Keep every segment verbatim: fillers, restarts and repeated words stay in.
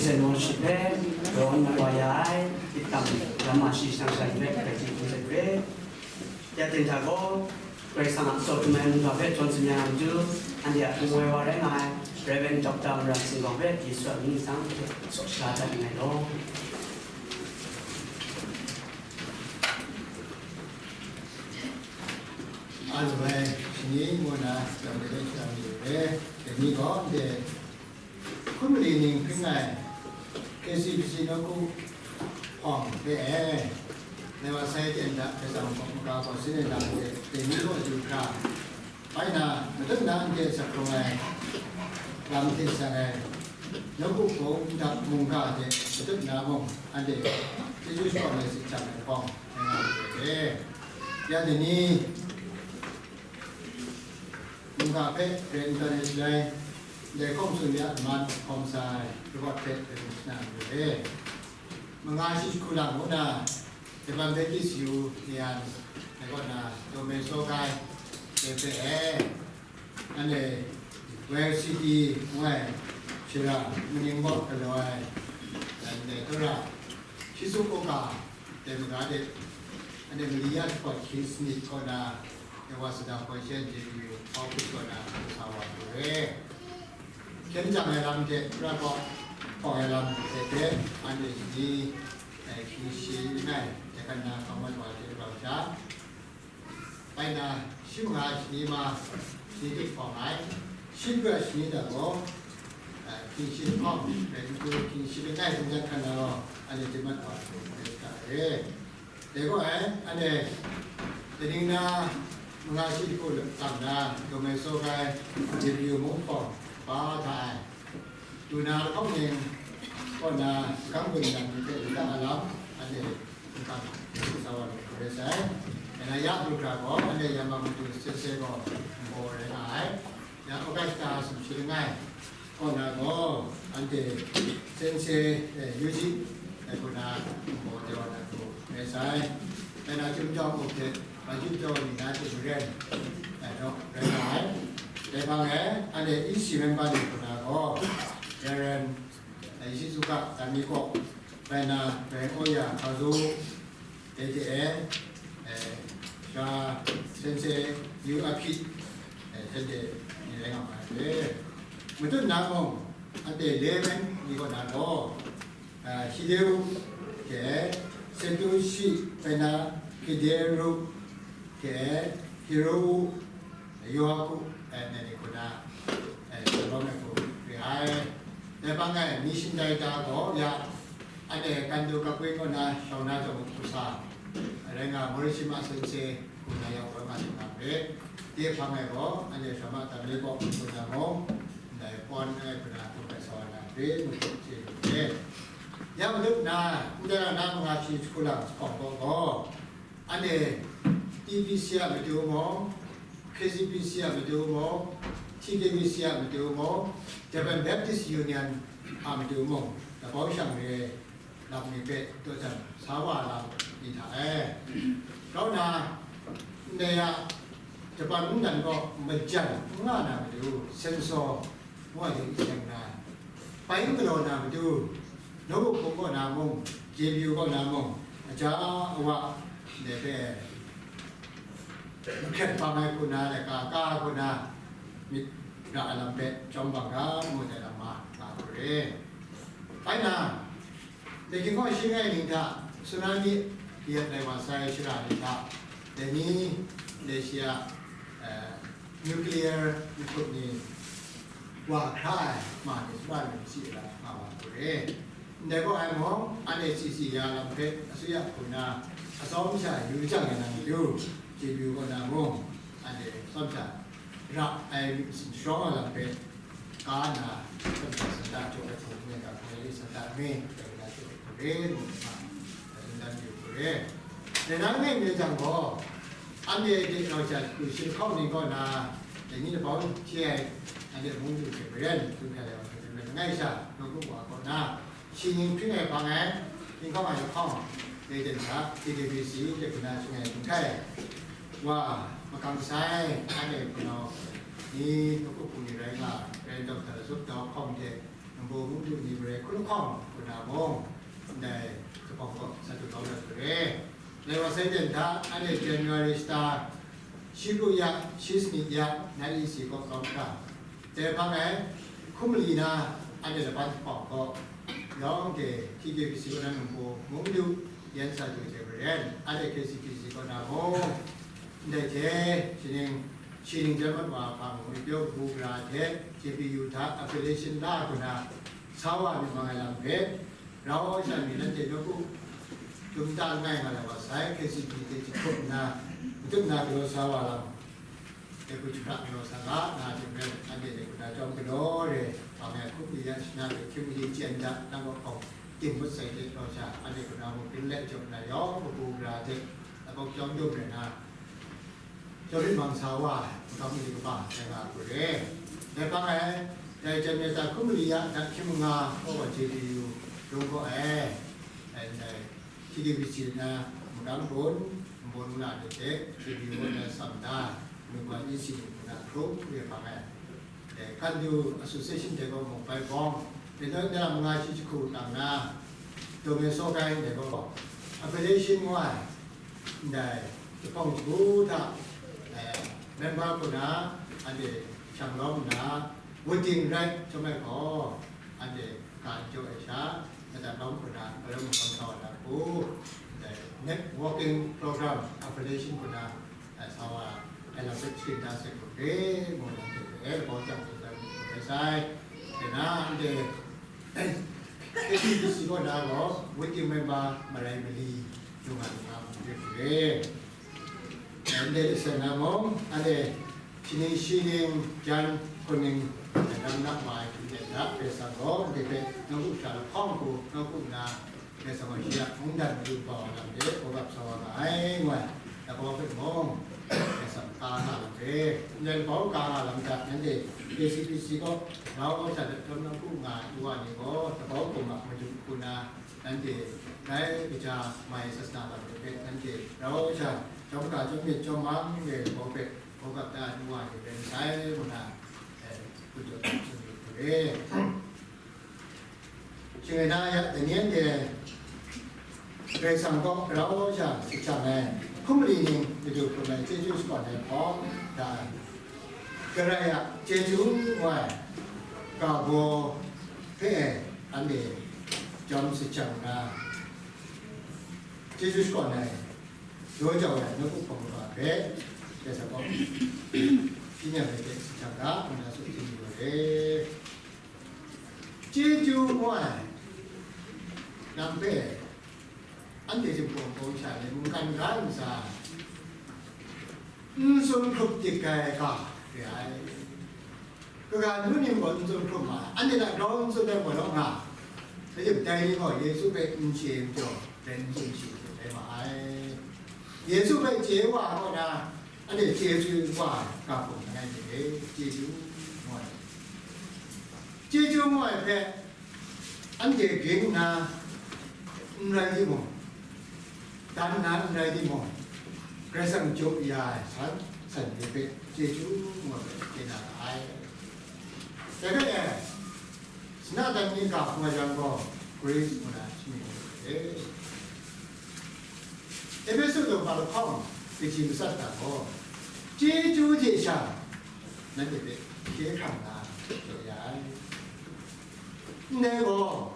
Praise and worship hpe, rawn na wa ya ai, hkyit tam lam ma shi shang shang hpe, hpe hti hpung hte hpe, ya ten hta gaw, Karai Kasang a tsaw htum ai mungga hpe jawn tsun ya na matu, anhte a hpung woi wa rai nga ai, Reverend Doctor Maram Singkawng hpe Yesu a mying nsang hte tsaw sha dat nngai law. A lu ai shani ngu na, jam de shang yu re, dai ni gaw, de, Hkun mali ning hpring ai K C B C nawku hpawng hpe e, Nai wa sai ten da, Karai Kasang hpawng maga gaw sin e dang hte, dai ni gaw du hkra, bai na, matut na anhte sak hkrung ai lam hte seng ai, nawku hpawng ndap mungga hte matut na mung, anhte chyeju shakawn ai sit jang ai hpawng, rai nga ai hte, ya dai ni, Mungga hpe ren tawn ai shaloi, ndai hkawng tsun ya, man hkawng sa ai, rawt hpe ren shana lu re. Manga shi jahku lang ngu na, Japan Baptist yu ni an, dai kaw na, Dome Sogai, dai hpe e, anhte, Well City ngu ai, shara, maning baw galaw ai, ndai tara, Shizuoka, dai maga de, anhte mali ya jahpawt hkying sanit kaw na, Ewa Sada Hpawshen J W office kaw na sa wa lu re. Hkyen jang ai lam hte pra kaw hpawng ai lam hte hte, anhte ni, eh, hkying shi langai, hte hkan na hkawm mat wa hte rau sha, bai na, shi manga shani ma, shani tuk hpawng ai, shi gara shani da gaw, eh, hkying shi lahkawng, rai ntu hkying shi langai hkyen jang hkan na gaw, anhte hte mat wa hte hkan re. Dai gaw ai, anhte, Tening na manga shi jahku lang na, Dome Sogai, J P U mung hpawng, ba hta ai, du na lahkawng ning kaw na, gam gun dan ni hpe lata alam, anhte nkang sa wa lu hkra rai sai. Dai na ya du hkra gaw, anhte ya ma matu sese gaw, nbaw rai nga ai. Ya Augusta sumshi langai, Kaw na gaw, anhte sense, eh, yuji, eh, kaw na, nbaw de wa na hku rai sai. Rai na, Chyum Jawng Up hte, Ba Chyum Jawng ni na hte maren, eh, daw rai nga ai. Dai hpang e, anhte E C member ni kaw na gaw, Reverend, eh, Shizuka Tanmiko, rai na, Reverend Oya Kazu, Dai hte e, eh, sha sense yu a hpyi, eh, hten de ni rai nga ma ai hte, matut na mung, anhte Lemen ni kaw na gaw, eh, Hideu hte Setushi, bai na Kideru hte Hiru, Yohaku, eh, nai ni hku na, eh, shalom ai hku re ai. Dai hpang e, mission director gaw ya, anhte Kandu Kapwi kaw na shawng na jawng hku sa, rai nga, Morishima Sensei hku na ya woi nga lu na re. Dai hpang e gaw, anhte Shama Tamle kaw hku na mung, ndai pawn ai hku na hku hpe sa wa na re, mu hku chye lu re. Ya matut na, ndai na manga shi jahku lang jahpawng gaw, Anhte T B C a matu mung, K C B C a matu mung, T K B C a matu mung, Japan Baptist Union a matu mung, labau shang re ai lam ni hpe taw jan sa wa lam ni hta e. Grau na, ndai a Japan mungdan gaw majan n nga na matu, sensaw, ngu ai hte n seng na, bai n galaw na matu, nawku hpung kaw na mung, J B U kaw na mung, aja awa ndai hpe mahkret bang ai hku na, laika ka hku na, myit ra ai lam hpe chyawm bang ga, ngu ai lam ma nga hku re. Bai na, Dai hkinghkaw shi langai ning hta, tsunami yet lai wa sai shara ni hta, dai ni, dai shi a, eh, nuclear mahkrup ni wa hkra ai ma ni shara ni si ai lam nga wa hku re. Ndai gaw ai mung, anhte si si ya lam hpe asuya hku na, atsawm sha yu jang ai lam yu, J B U kaw na mung, anhte atsawm sha ra ai myit masin sharawng ai lam hpe, Ka na, Santa Jaw ai hpung ngai ga hpung ai Santa ngai, dai na jaw ai hpung re, ngu nna, Santa jaw hpung re. Dai na ngai mi jang gaw, anhte de rau sha hku shi lahkawng ni kaw na, dai ni labau hte ai, anhte mung du hte maren, du hkrai ai wa hte maren, ngai sha, nawku wa kaw na, Shi ning hpring ai hpang e, hkinghkam ai lahkawng, Dayton hta, T K B C, Dayton na shing ai hkinghkai wa, makang sai, anhte hpunau ni, nawku hpung ni rai nga, rai dawp hta zup dau hkawng hte, Nbu Mundu ni mare hkun lahkawng kaw na mung, ndai lahkawng kaw sa du kau na re. Lai wa sai jan hta, anhte January shata, shi kru ya, shi sanit ya, na E C kaw kau hkra. Dai hpang e, hkum mali na, anhte laban lahkawng kaw, yawng de, T K B C kaw na nbu Mundu, yan sa du de maren, anhte K C B C kaw na mung, ndai hte, shi ning, shi ning jan mat wa hpang, Mungpyaw kabu gara hte, J P U hta, affiliation la kaw na, sa wa myit mang ai lam hpe, rau sha mi nanhte nawku tum ta langai nga ai wa sai, K C B C hte jahkrup nna, matut na galaw sa wa lam, de hku jahkra galaw sa ga, na hte maren, anhte de hku na jawm galaw re, hpang e hkup ni ya shana hpe hkying mali chyen da, nang kaw hkawng tim ngut sai hte rau sha, anhte hku na mung byin let jaw na yawng kabu gara hte, labawk chyawm dum rai na, Jawrit mang sa wa ai, makam mali kaba ai nga hku re. Dai hpang e, dai jan e ta hkum mali ya, dat hkying manga, kaw wa J P U, rung kaw e, dai ndai, T K B C na, makam bun, nbun nna de hte, J P U na sam da, mukwa E C ni hku na hkrum re hpang e. Eh, Hkandu Association de gaw mung bai bawng, de noi daram nga shi jahku nang na, Dome Sawgai de gaw, affiliation ngu ai, ndai, jahpawng jahku hta, eh, member hku na, anhte shang lawm nna, voting right chyawm ai gaw, anhte ga n jaw ai sha, madat lawm hku na, garam makam sa wa na hku, ndai, networking program, affiliation hku na, Ai sa wa, ai lam hpe sharin da sai hku re, mung nang hte e labau chyam hte tai hku rai sai. Dai na, anhte, K T D C kaw na gaw, working member marai mali, yung nga lu nga mu re hku re. Ndai de sai na mung, anhte, shi ning shi ning, jan hkun ning, dang na wa ai hku nden da, Karai Kasang gaw, ndai hpe, nawku sha lahkawng hku, nawku nna, Karai Kasang gaw shi a mungdan madu bau ai lam hpe gawgap sa wa nga ai, ngu ai, labau hpe mung, Karai Kasang ka nga lam hpe, ndai labau ka nga lam hta, nanhte K C B C kaw grau sha dat hkrum nawku nga ai wa ni gaw, labau hkum a madu hku na, nanhte dai kaja mai sasana lam hpe, nanhte grau sha, chyawm ga chyawm myit chyawm mang re labau hpe, gawgap da ai wa ni rai sai, ngu na, eh, hku jaw tsun yu hku re. Shing rai na ya, dai ni anhte Karai Kasang kaw grau sha shajang ai, hkum mali ning madu hkrum ai chyeju shakawn ai hpawng da ai. Karai a chyeju ngu ai ga baw hpe anhte jawm shajang nna, chyeju shakawn ai, daw jau ai nawku hpawng kaba hpe, Karai Kasang kaw, shi ning hpe shajang ga, ngu na tsun yu ai re. Chyeju ngu ai lam hpe, anhte Jinghpaw Wunpawng sha ni mungkan ga ntsa, n tsun hkrup dik ai ga re ai. Kaga nu ning gaw n tsun hkrup ma ai, anhte hta grau n tsun ai gaw law nga, dai ni gaw Yesu hpe n chye majaw, rai n tsun shi hte rai ma ai. Yesu hpe chye wa ai kaw na, Anhte chyeju wa ai ga hpung langai mi re, chyeju ngu ai. Chyeju ngu ai hpe anhte ging nna n rai timung, dan nna n rai timung, Karai Kasang jaw ya ai san, san ni hpe chyeju ngu ai hpe chye na ra ai. Dai hpe, Sinadan ni ga hpung ai yang gaw, Grace ngu na shani ngu ai. Epesu daw hpa lahkawng kaji matsat hta gaw, chyeju hte sha nanhte hpe hkye hkrang na jaw ya ai. Ndai gaw,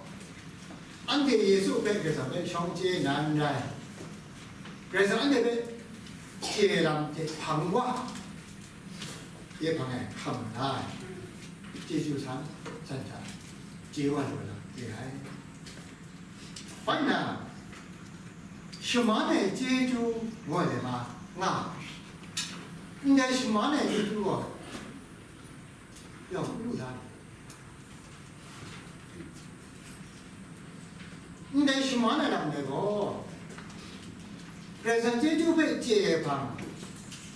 anhte Yesu hpe Karai Kasang hpe shawng chye na n rai, Karai Kasang anhte hpe chye lam hte hpang wa, ye hpang e hkam la ai, chyeju san, san hta chye wa lu ai lam re ai. Bai na, shaman e chyeju ngu ai ma nga, ndai shaman e chyeju gaw yawng lu la ai. Ndai shaman ai lam dai gaw, Karai Kasang chyeju hpe chye ai hpang,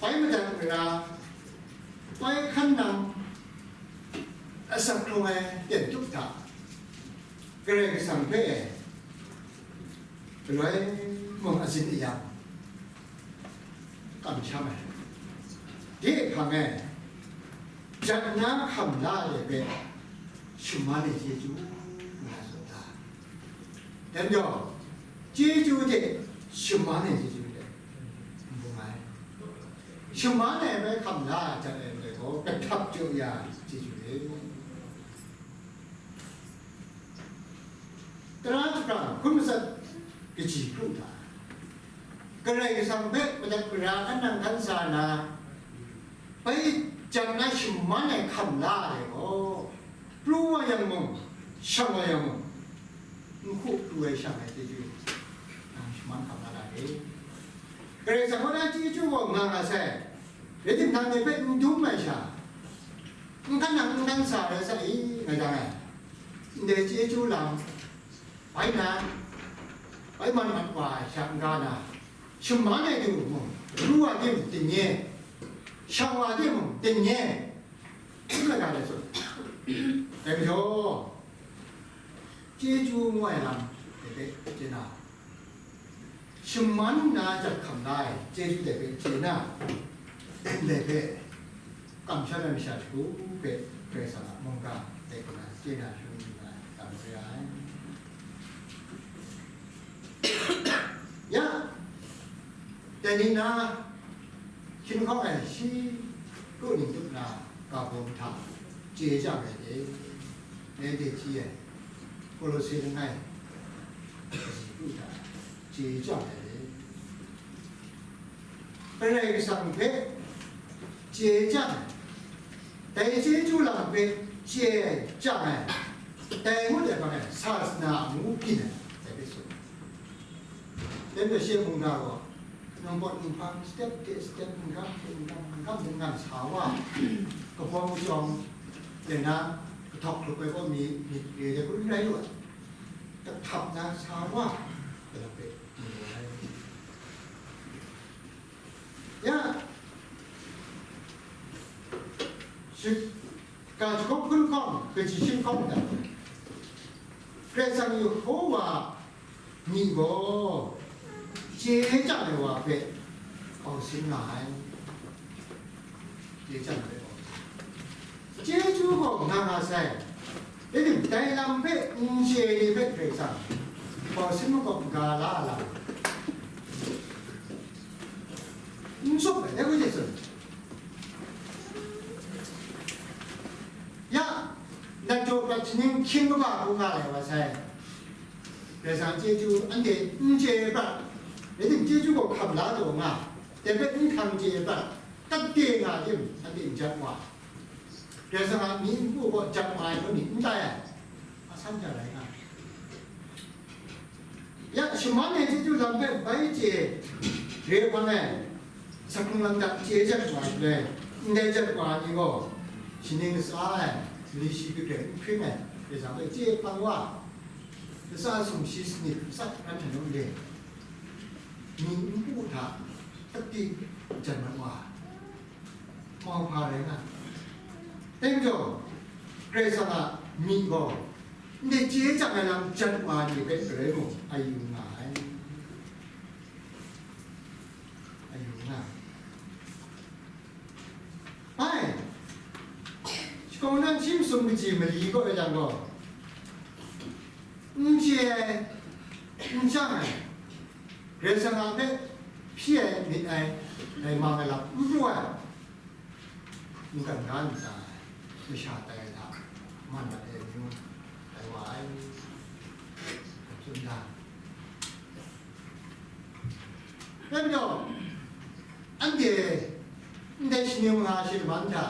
bai madat mara, bai hkan nang, asak hkrung ai ten tup hta, Karai Kasang hpe galoi mung azin ayang kamsham ai. De hpang e, jat na hkam la ai hpe, Shaman ai chyeju nga tsun ta. Dai majaw, chyeju hte shaman ai chyeju hte n bung ai. Shaman ai bai hkam la ai jat ai ndai gaw, kahtap jaw ya ai chyeju re. Tara shapran hkun matsat kaji kru ta. Karai Kasang hpe madat mara hkan nang hkan sa na, bai jan na shaman ai hkam la ai gaw, pru wa yang mung, shang wa yang mung, n hku pru ai shang ai chyeju, nang shaman hkam la na re. Karai Kasang kaw na chyeju gaw nga nga sai, rai timung, nang hpe n dum ai sha, n hkan nang n hkan sa rai sa i, nga jang ai, ndai chyeju lam, bai na, bai man mat wa ai sha n-ga na, shaman ai de mung, pru wa de mung, tingye, shang wa de mung, tingye, n laga ai tsun. Dai majaw, chyeju ngu ai lam, dai hpe chye na, shaman nna jat hkam la ai chyeju dai hpe chye na, ndai hpe kamsham ai masha shagu hpe Karai Kasang a mungga dai hku na chye na, shagu nga ai, tam re ai. Ya, dai ni na, hkying hkawng ai shi kru ning tup na ga hpung hta chye jang ai de, nanhte hti ai Kolose langai kaji kru hta chye jang ai de. Karai Kasang hpe chye jang ai, dai chyeju lam hpe chye jang ai, dai ngut ai hpang e sasana amu byin ai, dai hpe tsun. Dai hpe she mungga gaw, nang pawt nang hpang, step hte step, ningkam hte ningkam, ningkam hte ningkam sa wa, kahpawng kajawng, le na, kahtawk hkrup ai gaw mi, myit re ai hku n rai lu ai. Kahtap na sa wa, dai hpe mu ai. Ya, shi-, ga jahkawp hkun hkawng, kaji shi hkawng dan, Karai Kasang Yehowa myi gaw chye chyang ai wa hpe bau sin nga ai. Chye chyang ai wa. Chyeju gaw nga nga sai. Dai ning, dai lam hpe n chye ai ni hpe Karai Kasang bau sin makawp ga la ai lam, n tsup ai, dai hku hte tsun. Ya, nat jaw prat shaning hkying kaba hkrum nga ai wa sai. Karai Kasang chyeju anhte n chye ai prat, rai tim, chyeju gaw hkam la taw nga, dai hpe n hkang chye ai prat, kat de nga tim, anhte n jat wa. Karai Kasang a myi npu gaw jat wa ai hkrum ni n tai ai, a san ja rai nga. Ya, shaman ai chyeju lam hpe bai chye re hpang e, sakhkrung lam hta chye jat wa ai shaloi, ndai jat wa ai ni gaw, shaning latsa ai, mali shi hpe hkring ai, Karai Kasang hpe chye hpang wa, latsa sumshi sanit matsat ran hte nawng le, myi npu hta, tat di jan mat wa. Mauhpa rai nga. Dai majaw, Karai Kasang a myi gaw, ndai chye chyang ai lam jan wa ai ni hpe galoi mung a yu nga ai. A yu nga ai. Bai, shakawn dan shi masum kaji mali kaw e jang gaw, n chye ai, n chyang ai, Karai Kasang a hpe hpyi ai myit ai, dai mang ai lam n pru ai, mungkan ga ntsa ai, masha tai ai hta, man dat ai amyu, tai wa ai, tsun da. Dai majaw, anhte ndai shaning manga shi laman hta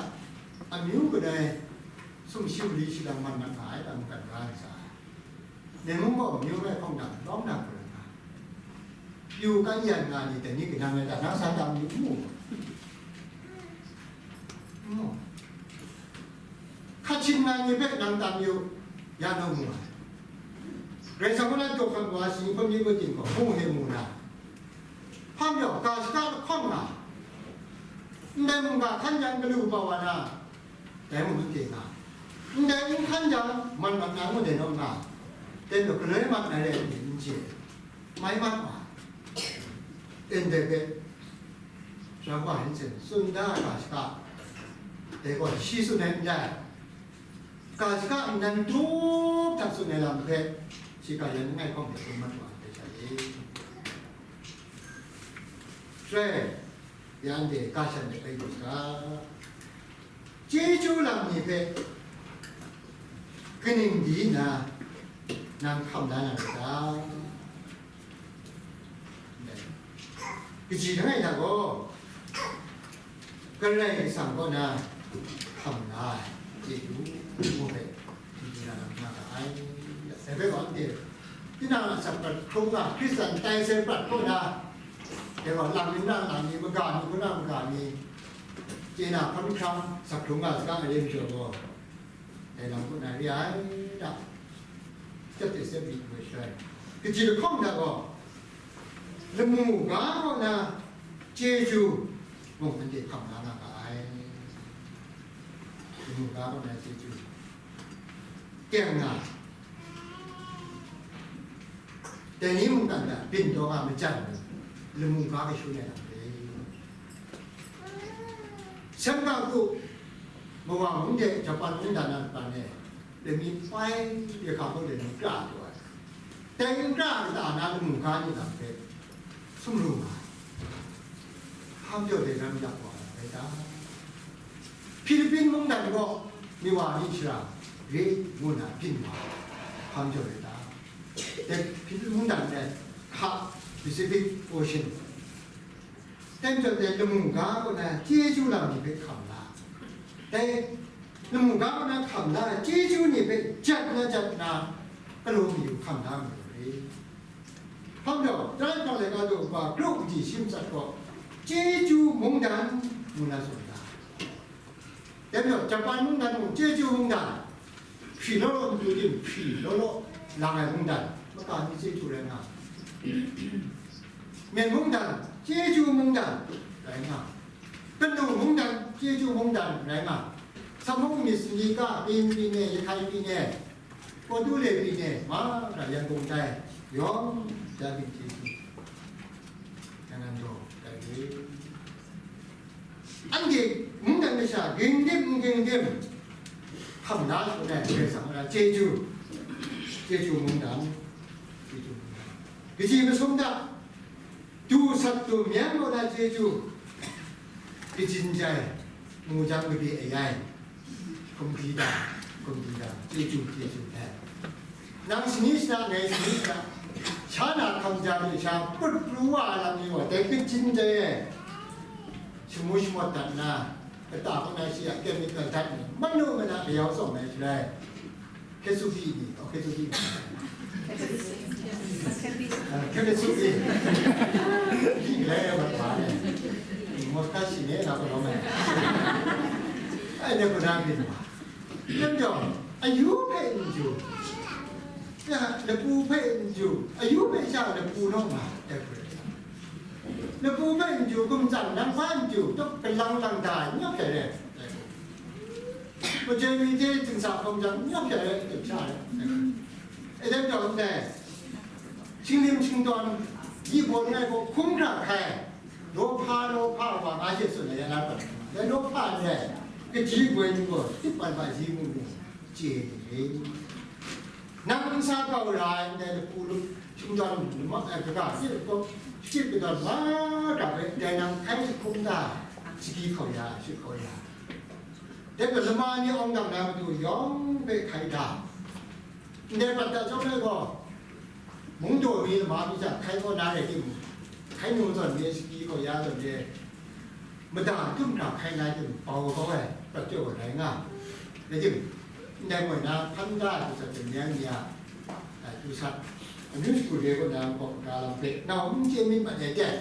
amyu kanoi sumshi mali shi lang man mat nga ai, mungkan ga ntsa ai. Ngai mung gaw amyu rai hpawng dang lawm na hku rai nga, pyu kan yan nga ni dai ni kanang rai ta, nang sa tam yu n mu? N mu. Hkat hkyin nga ni hpe nang tam yu, ya naw mu ai. Karai Kasang kaw na daw hkam wa ai shaning hpawt ni hpawt ting gaw hpung hte mu na, hpa majaw ga shaka lahkawng nga, ndai mungga hkan jang galu kaba wa na, dai mung n hte nga, ndai n hkan jang man mat na ngu dai naw nga, dai majaw galoi mat na rai n chye, mai mat wa, ndai hpe, Jehovah Nissi tsun da ai ga shaka, dai gaw shi tsun ai n rai. Ga shaka nnan tup hta tsun ai lam hpe, shi ga yan langai hkawm hte tsun mat wa ai hpe sha e. Shaloi, ya anhte ga shan de bai lu ga, chyeju lam ni hpe kaning di nna nang hkam la na rai ta? Kaji langai hta gaw, Karai Kasang kaw na hkam la ai chyeju ngu hpe, n-, n-, nga ga ai. Dai hpe gaw, anhte tinang a asak prat hkrung nga, Hkristan tai sai prat kaw na, dai gaw, lam mi, na lam mi, maga mi, kaw maga mi, chye na hkam hkrang, asak hkrung nga saga ai re majaw gaw, dai lam kaw na re ai ta? Step by step myit ngu ai shaloi, kaji lahkawng hta gaw, lamu ga kaw na chyeju mung anhte hkam la nga ga ai. Lamu ga kaw na chyeju teng nga, dai ni mungkan hta byin taw nga majan, lamu ga kashun ai lam re. Seng ga hku, Mawa mung de Japan mung dan na hpan e, lami pai de hka hku lami kra taw ai. Dai n kra kata na lamu ga ni lam hpe sumru nga ai. Hkam jaw de ram yak wa ai rai ta? Philippin mungdan gaw, mi wa ni shara re ngu na byin wa ai. Hkam jaw rai ta? Dai Philippin mungdan de hka Pacific Ocean. Dai majaw dai lamu ga kaw na chyeju lam ni hpe hkam la, dai lamu ga kaw na hkam la ai chyeju ni hpe jat na jat na, galaw mayu hkam la mayu re. Hpa majaw, Tarai hpang laika daw kaba kru kaji shi matsat gaw, chyeju mungdan ngu na tsun ga. Dai majaw, Japan mungdan mung chyeju mungdan, hpri law law n du tim, hpri law law lang ai mungdan, maka mi chyeju rai nga. Myen mungdan, chyeju mungdan rai nga. Kanu mungdan, chyeju mungdan rai nga. Samung mi sali ka, Pyin Pyin e, Yahkai Pyin e, Kawtu le Pyin e, mara Yangon tai, yawng ya byin chyeju. Yang nan daw, dai re. Anhte mungdan masha ging dim n ging dim, hkam la shangun ai Karai Kasang a chyeju, chyeju mungdan, chyeju mungdan. Kaji masum hta, du sat du myen kaw na chyeju, kajin jai, mu jang kabi ayai, hkum di da, hkum di da, chyeju, chyeju hte. Nang shani shana, ngai shani shana, sha na hkam ja lu sha, put pru wa ai lam ni gaw, dai kajin dai e, shamu shamawt dat nna, kata kaw na shi a chemical dat nna, manu mana kayau tsawm ai shaloi, hkye tsup di ni, oh, hkye tsup di ni. Ah, hkye tsup di. Di galai ai mat wa ai. Mawt hkra shi ne, na palawm ai. Ai, dai gaw na byin wa. Dai majaw, ayu hpe n ju, ya, lapu hpe n ju, ayu hpe sha lapu naw nga, dai hpe. Lapu hpe n ju, gumtsang nang hpa n ju, tup galang lang da ai, n yawp hte re, dai hpe. Majoi mi hte dingsa hkawm jang, n yawp hte re, tup sha re, dai hpe. E dai majaw ndai, shinglim shingtawn, yi bawn ngai gaw hkrum hkra hkai, law hpa, law hpa wa nga she tsun ai, ya la prat, dai law hpa ndai, kaji boi ni gaw, tip pat wa ji mu mu, chye ni re. Nang n sa kau ra ai ndai lapu lu, shingtawn lama ai kaga, shit kau, shit kadawn mahkra hpe, dai nang hkai jahkrum da, shagyi hkau ya, shut kau ya. Dai gaw lama ni awng dang na matu yawng hpe hkai da. Ndai prat da chyawm ai gaw, mungdaw mi lama mi hta hkai kaw na rai timung, hkai nu zawn mi, shagyi hkau ya zawn mi, mada dum hkra hkai na tim bau kau ai prat jaw ai rai nga. Rai tim, ndai moi na hpan da ai prat jaw ai myan mi a, a, du sat, amyu shagu re kaw na nkau gara lam hpe nau n chye myit mat ai ten,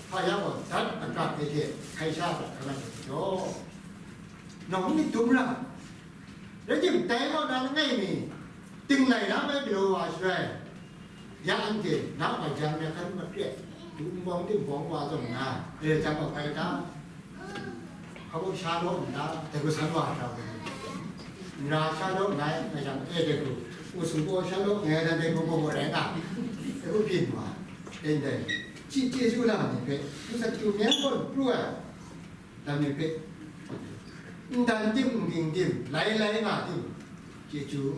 hpa ya gaw dat agat ai hte hkai sha prat hkra nga ai majaw, nau n myit dum ra. Rai tim, dai kaw na langai mi, tinglai na mai galaw wa shaloi, ya anhte na wa jang na hkan makre, du nbawng tingbawng wa zawn nna, re jang wa hkai ta? Hpa baw sha law nna, dai hku san wa hkra u, n ra sha law nngai, ngai jang e dai hku, u sung gaw sha law nngai, dan dai hku gaw gaw rai nga, dai hku byin wa, dai ndai, chyi chyeju lam ni hpe, n sat chyu myan gaw pru ai, lam ni hpe, n dan tim, n ging tim, lai lai nga tim, Chyeju.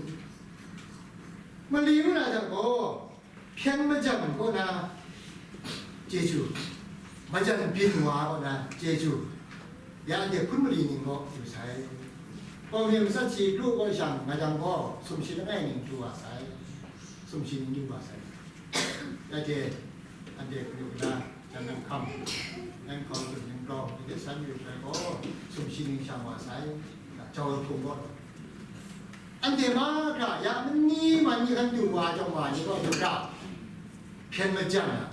Mali ngu na jang gaw, hpyen majan kaw na chyeju, majan byin wa kaw na chyeju, ya anhte hpun mali ning kaw du sai. Kaw mi matsat shi pru kaw shang, nga jang gaw, sumshi langai ning du wa sai, sumshi ning du wa sai. Ya hte, anhte hpunu na, jan nang hkam, nang hkawng tsun ning gaw, ni hte san yu ai gaw, sumshi ning shang wa sai, jau ai hpung gaw. Anhte mahkra ya mani mani hkan du wa jawng wa ni gaw du hkra, hpyen majan a,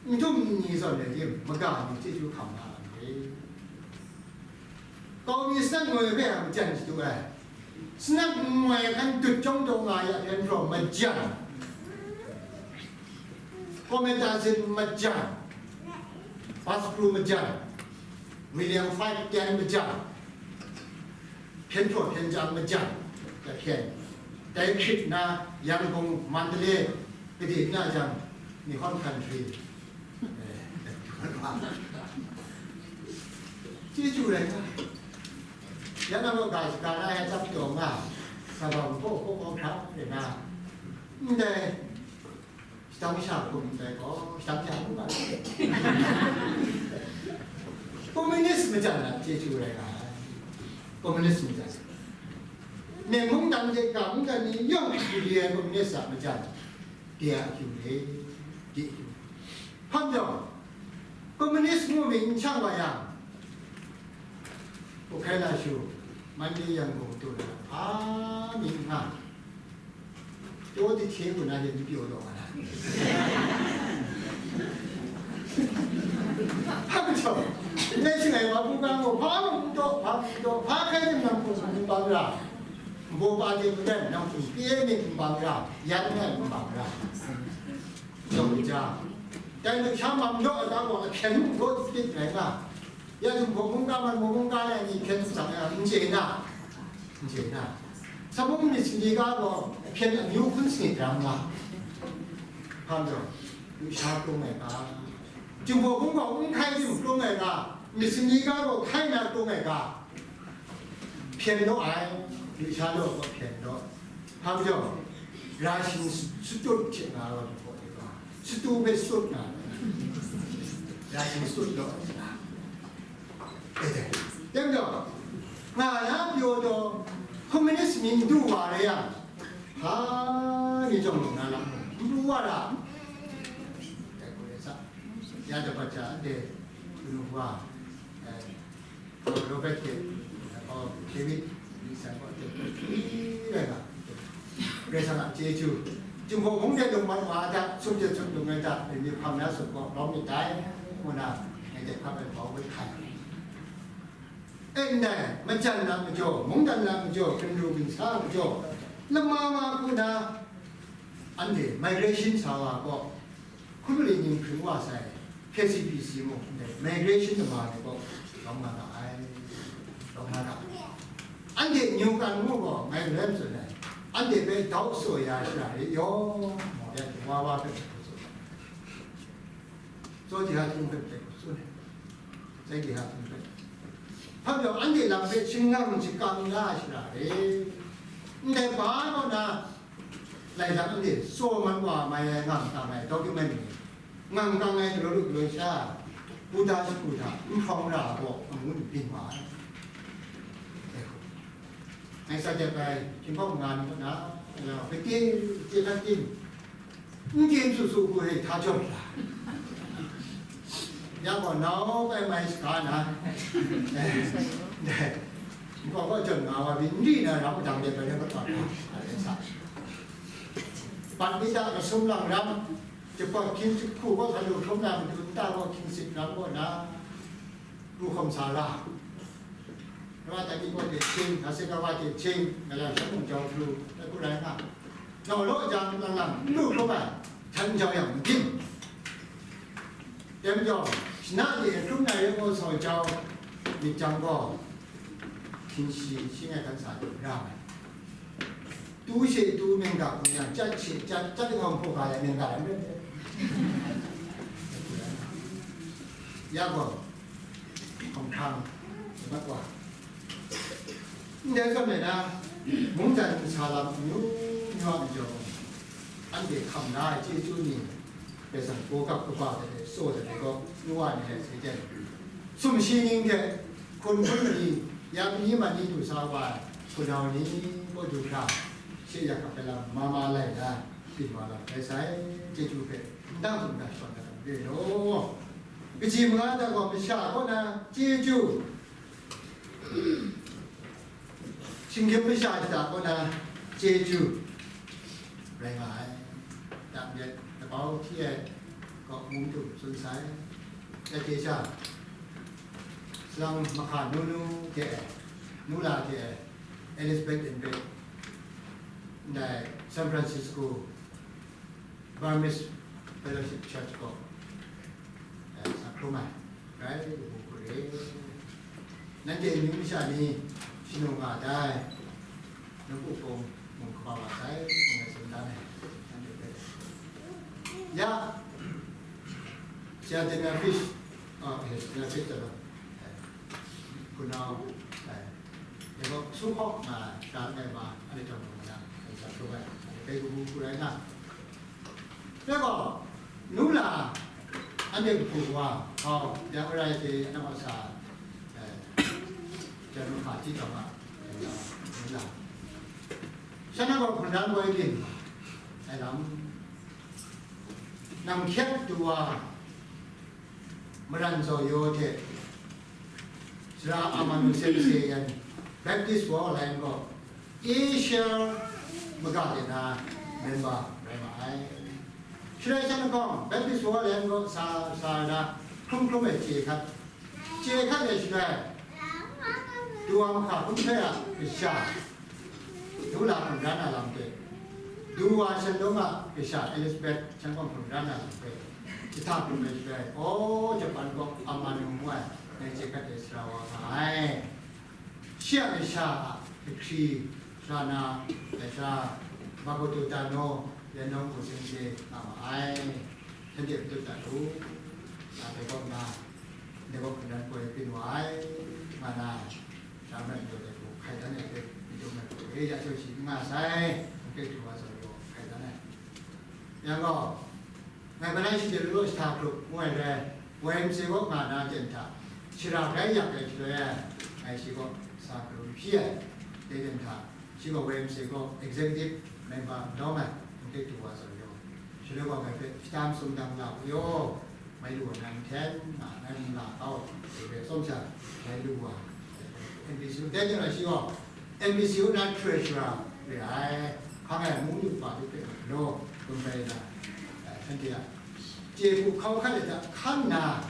n dum n ni zawn ai rim, maga ni chyeju hkam na ai re. Kau mi sanat ngoi hpe a majan shadu ai. Sanat ngoi hkan dut chyawm taw nga ya hpyen hpraw majan. Promethazine majan, Paspru majan, William five ten majan, hpyen hpraw hpyen jang majan, ya hpyen. Dai hkrit nna Yangon, Mandalay, gade na jang, Nihon country. Eh, chyeju rai nga. Ya na gaw ga shaga na ya tsap taw nga, sa bang hpaw hpaw hpaw hkra rai nga. Ndai, shadang sha hkum ndai gaw, shadang sha hkum ga. Communist majan na chyeju rai nga ai. Communist majan. Myen mungdan de ga mungdan ni yawng hkri ai communist a majan. De a akyu re, de akyu. Hpa majaw, communist ngu myit n shang wa yang, Ukraina shu, Mandalay, Yangon du na, hpa myit n nga, pyaw dihte hku na hte n pyaw taw nga na. Hpa majaw, ndai shangai wa hkungga gaw, hpa mung n taw, hpa mung n taw, hpa hkai tim nang hpung n bang ra, nbaw pa de maren nang hpung pye myit n bang ra, yan ngai n bang ra. Yawng ja, dai lusha mam daw ai ga gaw ahkyen mung daw tit rai nga, ya Jinghpaw mungga, Manmawng mungga ya ni hpyen tsang ai n chye na, n chye na, Samung myit sumri ga gaw ahkyen amyu hkun sanit ram nga, hpa majaw, lusha krum ai ga, Jinghpaw hkungga n hkai tim krum ai ga, myit sumri ga gaw hkai na krum ai ga, hpyen law ai, lusha law gaw hpyen law. Hpa majaw, ra shing shadut hte nga ai wa ni gaw, shatu hpe shadut nga ai, ra shing shadut law ai, e dai. Dai majaw, nga na pyaw taw, communist myit n du wa re yang, hpa ni jawng lu na lam n pru wa ra. Dai hku rai sa, ya dapat ja anhte kanu wa, eh, Robert hte, oh, David, ni san gaw hte hkri rai nga, Karai Kasang a chyeju, Jinghpaw hpung de lung mat wa ai hta, sum hte sum lung ai hta, myit hpang na sut gaw lawm myit dai, ngu na, ngai hte hkap ai hpawng hpe hkai. E ndai, majan na majaw, mungdan na majaw, ginru ginsa majaw, lama ma hku na, anhte migration sa wa gaw, hkun mali ning hpring wa sai, K C P C mung ndai migration lama ni gaw lawm nga ga ai, lawm nga ga ai. Anhte Newkan ngu gaw ngai rai tsun ai, anhte hpe dau tsaw ya shara re yawng, mau ya, wa wa hpe tsun ai, tsaw de a htung hpe tsun ai, tsai de a htung hpe. Hpa majaw, anhte lam hpe shingnang shakang la shara re. Ndai ba kaw na, Laika anhte tsaw man wa mai ai ngang kang ai document ni, ngang kang ai galaw lu galaw sha, Buddha shagu hta n hprawng ra gaw amu ni byin wa ai. Ngai sa jep ai, Jinghpaw nga ni kaw na, galaw hpe tim, chye hkan tim, n tim su su hku hte hta jaw la. Ya gaw nau bai mai shaga na, eh, dai, nkaw kaw jawn nga wa pyi, n di na ram adang de bai rai mat wa ga, a rai sa. Pat mi ta masum lang ram, jahpawt hkying jahku kaw sa lu hkrum na matu nta gaw hkying sit ram kaw na, ru hkawm sa ra. Rawa tai mi gaw hte hkying, hkase rawa hte hkying, galam shangun jau hkru, ai hku rai nga. Jau law jang, lang lang n lu hkrum ai, htan jau yang n dim. Dai majaw, shana de hkrum na rai gaw sau jau myit jang gaw, hpyin shi, shi ngai hkan sa de ra ai. Tu she tu, myen ga hkrum yang, chyat she chyat, chyat hkawng hpaw ga yang, myen ga lam rai. Ya gaw, hkawng hkrang, mat wa. Ndai zawn e na, Mungdan nsa lam amyu myu a majaw, anhte hkam la ai chyeju ni, Karai Kasang gaw kap kaba de, tsaw de gaw, nu wa ni hte seng teng, sumshi ning hte, hkun hkun mali, ya mani mani du sa wa ai, hpunau ni kaw du hkra, she yak kap ai lam ma ma lai na, byin wa lam rai sai, chyeju hpe ndang tsun da shawan da lam re law. Kaji manga da gaw masha kaw na chyeju, shinggyim masha shada kaw na chyeju rai nga ai. Dang myit labau hti ai kaw mung du tsun sai. Dai hte sha, salang mahka nu nu hte, nu la hte, Elizabeth Inbek, ndai San Francisco Burmese Fellowship Church gaw, eh, sa hkrum ai, rai, kabu hkru re. Nanhte amyu masha ni shanu nga dai, Nawku Kung mung kaba wa sai, mung ai tsun dan ai, nanhte hpe. Ya, Sha Daniel Fish, ah, eh, Daniel Fish taw, eh, hpunau, eh, dai gaw, su hkawk nga, sha langai ma, anhte tawn nga na, sa hkrum ai, anhte hpe kabu hkru rai na, Dai gaw, nu la, anhte kahpu wa, hkau, yang arai hte anang wa sa, eh, jan mahka hti taw ma, nu la. Shan gaw hpundan woi byin ai lam, nang hkyet du wa, Maran Zaw Yaw hte Sara Amanu Seng Se yan Baptist World Alliance gaw Asia maga de na member rai ma ai. Shaloi shan lahkawng, Baptist World Alliance gaw sa, sa na hkrum hkrum ai chye hkat, chye hkat ai shaloi, du wa mahka hkrum hpe a kasha, du la hkungran na lam hpe, du wa shanlung a kasha Elizabeth shan gaw hkungran na lam hpe, jahta hkrum ai shaloi, aw, Japan gaw Amanu ngu ai, ngai chye hkat ai sara wa nga ai. Shi a kasha a lahkri, sara na, ai sara, Makoto Tano, yan nawng hku seng se nga ma ai. Shanhte matut dat u, a dai kaw na, dai kaw hkungran poi byin wa ai, nga na, sha mat majaw dai hku hkai dan ai hpe, majaw mat hku e ya jaw shi n nga sai, hkungkre du wa zawn gaw hkai dan ai. Yang gaw, ngai malai shi de law law jahta hkrup ngu ai rai, Y M C A kaw nga na ten hta, shara bai yak ai shaloi e, ngai shi kaw sa hkrup hpyi ai, dai ten hta, shi gaw Y M C A gaw executive member n lawm ai, hkungkre du wa zawn gaw, shaloi gaw ngai hpe shata masum dang la u yaw, mai lu wa nang hten, nga nang la kau, dai hpe tsawm sha, mai lu wa, N B C U, dai hte na shi gaw, N B C U na treasurer re ai, hkang ai mung lu pa lu hpe galaw, gun bai na, eh, shanhte a chye hku hkau hkat ai hta hkan nna,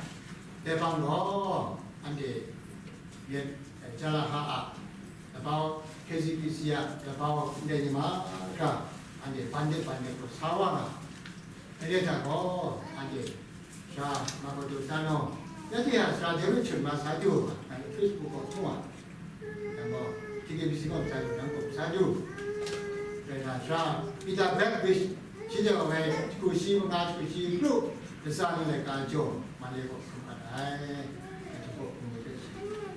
dai hpang gaw, anhte yet, eh, Jalaha a, labau, K Z P C a, labau, ndai ni mahkra, anhte ban de ban de gaw sa wa nga, Dai re hta gaw, anhte sara Makoto Tano, ya hte a sara David Chun ma sa du, nang Facebook gaw hpung a, nang gaw T K B C gaw sa du, nang gaw sa du. Rai na, sara Peter Baptist, shi de wa ngai, jahku shi manga, jahku shi pru, latsa ni laika jaw, Male gaw hpung kat ai, nang gaw hpung ai hpe shi,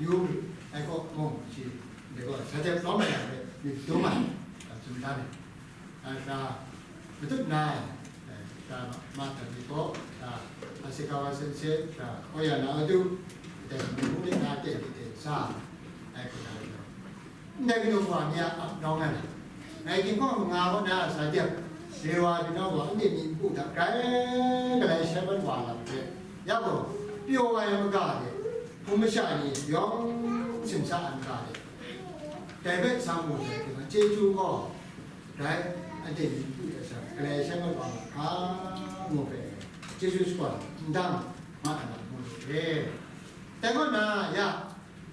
yu, ai gaw mung shi, ndai gaw sa jep lawm ai hpe, myit dum ai, tsun dan ai. Ai sara matut na, eh, sara Martin ni gaw, sara Hasegawa Sensei, sara Oya Naotu, dai mung de na ten de ten sa, ai hku na rai. Ndai kanu wa ni a ap nawng ai. Ngai ginhkawng manga kaw na sa dep, re wa byin wa, anhte myit n pu hta, grai galai shan mat wa lam hte, ya gaw, pyaw ai maga de, hpung masha ni yawng simsa ai maga de, dai hpe sa mu ai, chyeju gaw, Rai, anhte myit n pu ai sha, galai shan mat wa ma hka, ngu hpe, chyeju shakawn n dang, ma ai lam mu lu re. Dai kaw na, ya,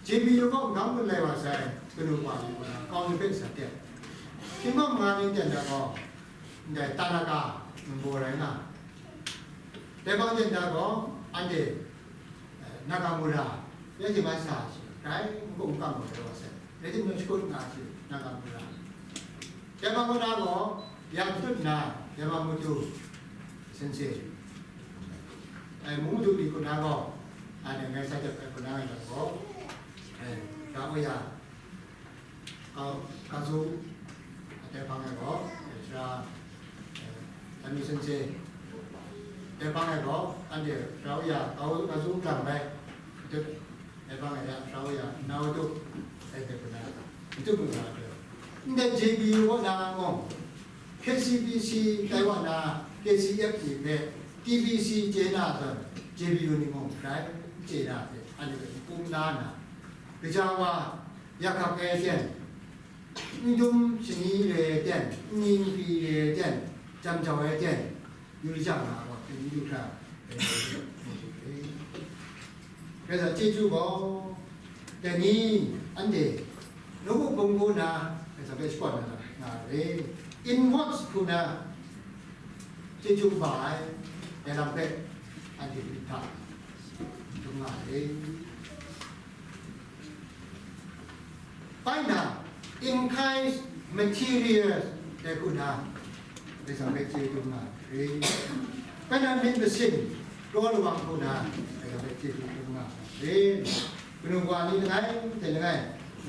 J B U kaw n gang gun lai wa sai, kanu wa ni kaw na, kau ni hpe sa tep. Hkying gaw manga ning ten da gaw, ndai Tanaka ngu rai nga. Dai hpang ten da gaw, anhte, eh, Nakamura, ya hte ma sa shi, rai, n kung n kang wa rai wa sai. Rai timung, shakut nga shi, Nakamura. Yamaguchi gaw, ya matut nna, Yamaguchi sensei. Ai, Mungmadu ni kaw na gaw, anhte ngai sa jep ai kaw na ngai gaw, ai, ga wa ya, kau, Kazu, ate hpang e gaw, sara, eh, Amisanse, ate hpang e gaw, ande rau ya, kau kazu klang bai, ate hpang e ya, rau ya, nau tu, ate kuna, itu kuna ate. Nde J B U na ngong, K C B C, Taiwan, K C F ni hpe, T B C chye na zawn, J B U ni mung grai chye na hte, anhte hpe n kum la nna, kaja wa, yak hkak ai aten, n dum shani re ai aten, n ning hkri re ai aten, jam jau ai aten, yu lajang na gaw, hpring yu hkra, Kaza chyeju gaw, dai ni anhte nawku hpung hku na, Kaza hpe shakawn na nga re. Inwards hku na chyeju ba ai, dai lam hpe anhte myit hta dum nga re. Bai na, in kinds, materials, dai hku na, Kaza hpe chyeju dum nga re. Bai na, myit masin, kraw lawang hku na, Kaza hpe chyeju dum nga re. Kanu wa ni langai, hte langai,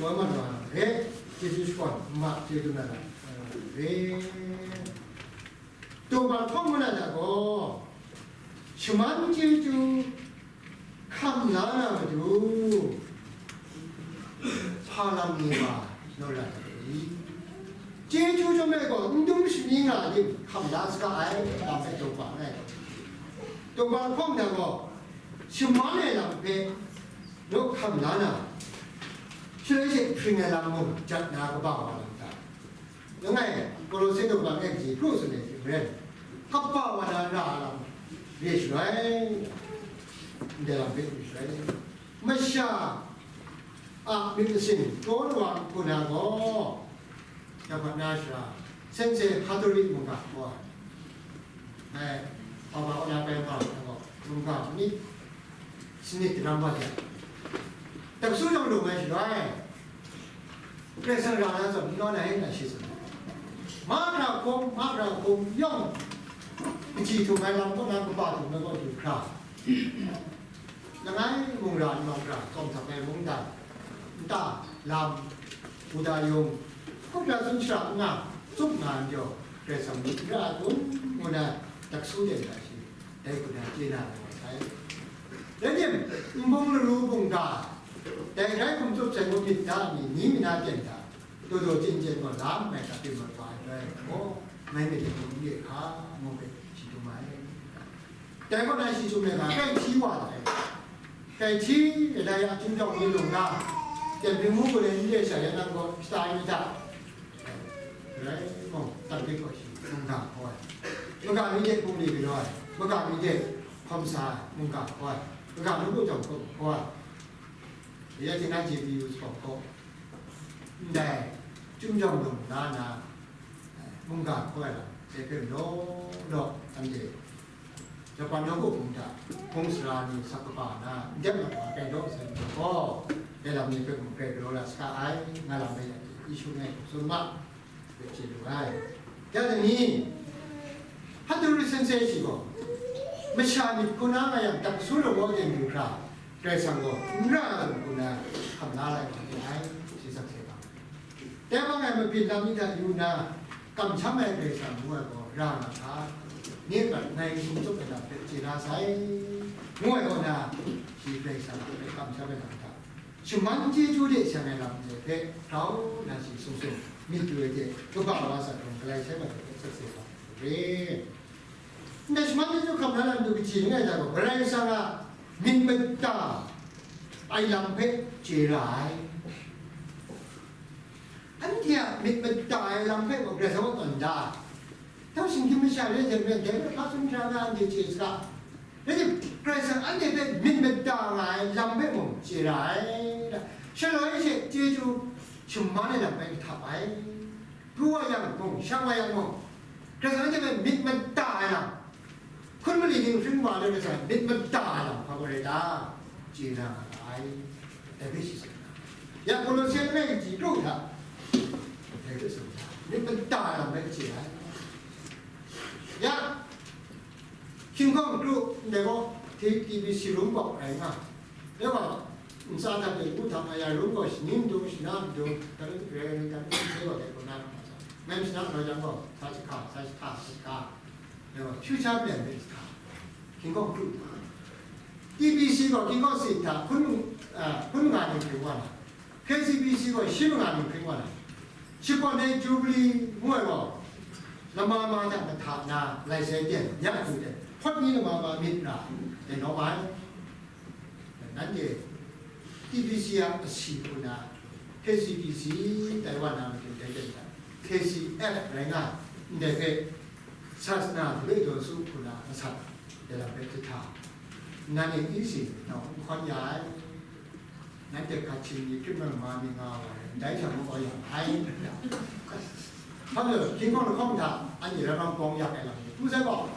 wa man wa re, chyeju shakawn, ma chyeju na ra, re. Tungba hpawng mana da gaw, shaman chyeju hkam la na matu, hpa lam ni wa naw la ai? Chyeju chyawm ai gaw, n dum shani nga dim hkam la saga ai, lam hpe tungba n rai. Tungba hpawng da gaw, shaman ai lam hpe naw hkam la na, shaloi she hpring ai lam mung jat na kaba wa lam ta? Langai, Kolose daw bang e kaji hkru tsun ai hte maren, kaba wa na ra lam re shaloi, ndai lam hpe re shaloi, masha a myit masin kraw lawang hku na gaw, dapat na sha, sense Catholic mungga gaw, ai, Papa Ona Pai Hpa gaw, mungga ni, Sanit daram wa jang, taksu yawng lung ai shaloi, Karai Kasang ra na zawn, n nawn ai, nga shi tsun. Mahkra hkum, mahkra hkum yawng, kaji htum ai lam kaw na, kaba htum ai kaw du hkra, langai mung ra, n nawng hkra, tsawm htap ai mungdan, nta, lam, wudang yung, hkrup la tsun shara n nga, tsup nga n jaw, Karai Kasang myit n ra ai kun, ngu na, taksu ten hta shi. Dai hku na chye na rai wa sai. Rai tim, nbung laru bungga, dai grai hkum tsup sai ngut myit da mi, ni mi na ten hta, daw daw chyen chyen gaw lam mai hta pyi mat wa ai rai gaw, mai myit ai hkum n re hka, ngu hpe shi dum ai. Dai kaw na shi dum ai ga, kai hti wa ai. Kai hti, dai ya, chyum jawng ni lung na, ten hpring ngu gaw le n re sha, ya nang gaw shata ai myit hta. Rai mung, Tampik kaw shi mungga hkaw ai, maga mi de bungli galaw ai, maga mi de hkawm sa ai mungga hkaw ai, maga mi bu jawng hkawm hkaw ai, ya ting na J B U hkawm hkaw, ndai, chyum jawng lung la na, mungga hkaw ai lam, dai hpe law law, anhte Japan nawku hpung hta hpung sara ni sak kaba na, n dep mat wa, grai daw sai majaw gaw, dai lam ni hpe mung grai galaw la saga ai, nga lam ai, Yesu ngai hku tsun ma, hpe chye lu ai. Ya dai ni, Hkristu hte seng seng shi gaw, masha myit hku na nga yang, taksu lawm wa den du hkra, Karai Kasang gaw n ra ai hku na, hkam la lai wa ai, shi sak sai ga. Dai bang ai mabyin lam ni hta yu nna, kamsham ai Karai Kasang ngu ai gaw ra nga hka, nye a prat ngai n hkum tsup ai lam hpe chye la sai, ngu ai kaw na, shi Karai Kasang hpe kamsham ai lam hta, shaman chyeju de seng ai lam hte hpe grau na shi sung sung myit lu ai hte, kaba wa sa hkrung galai sai mat ai hpe sat sai wa re. Ndai shaman chyeju hkam na lam du kaji langai hta gaw, Karai Kasang a myit mada ai lam hpe chye ra ai. Anhte a myit mada ai lam hpe gaw Karai Kasang a tawn da ai. Tau shinggyim masha re ai hte maren, dai hpe hpa tsun hkra nga anhte chye saga. Rai tim, Karai Kasang anhte hpe myit mada nga ai lam hpe mung chye ra ai. Shaloi she chyeju shaman ai lam hpe kahtap ai. Pru wa yang mung, shang wa yang mung, Karai Kasang anhte hpe myit mada ai lam, hkun mali ning hkring wa ai Karai Kasang myit mada ai lam hpa gaw rai ta? Chye na nga ai, dai hpe shi tsun ai. Ya Kolose langai kaji kru hta, dai hpe tsun ai, myit mada ai lam rai chye ai. Ya hkying hkawng kru ndai gaw, T B C rum bawk rai nga, dai gaw, Ntsa hta de, ngu hta maya, rung gaw, shaning dung, shana dung, taru gre, taru gre gaw, de, guna, mem shana, rau jang gaw, sa jahka, sa jahka, sa jahka, de gaw, future plan de jahka, hkinggawng kru hta, T B C gaw, hkinggawng si hta, hpun, ah, hpun nga ni hpring wa na, K C B C gaw, shi manga ni hpring wa na, shakawn ai Jubilee ngu ai gaw, lama ma hta mahta na, lai sai ten, ya du ten, hpawt ni lama ma myit ra, de nawng ai. Nanhte T B C a asi hku na, K C B C tai wa na matu dai dai hta, K C F rai nga, ndai hpe sasana hpe daw su hku na masat, dai lam hpe jahta, nanhte E C ni nau n hkawn ya ai. Nanhte hkat hkying ni hkrit ma ma mi nga wa ai, ndai hta mung gaw yang ai. Hpa majaw, hkinghkawng lahkawng hta anhte rai bang bawng yak ai lam ni, hku sai gaw,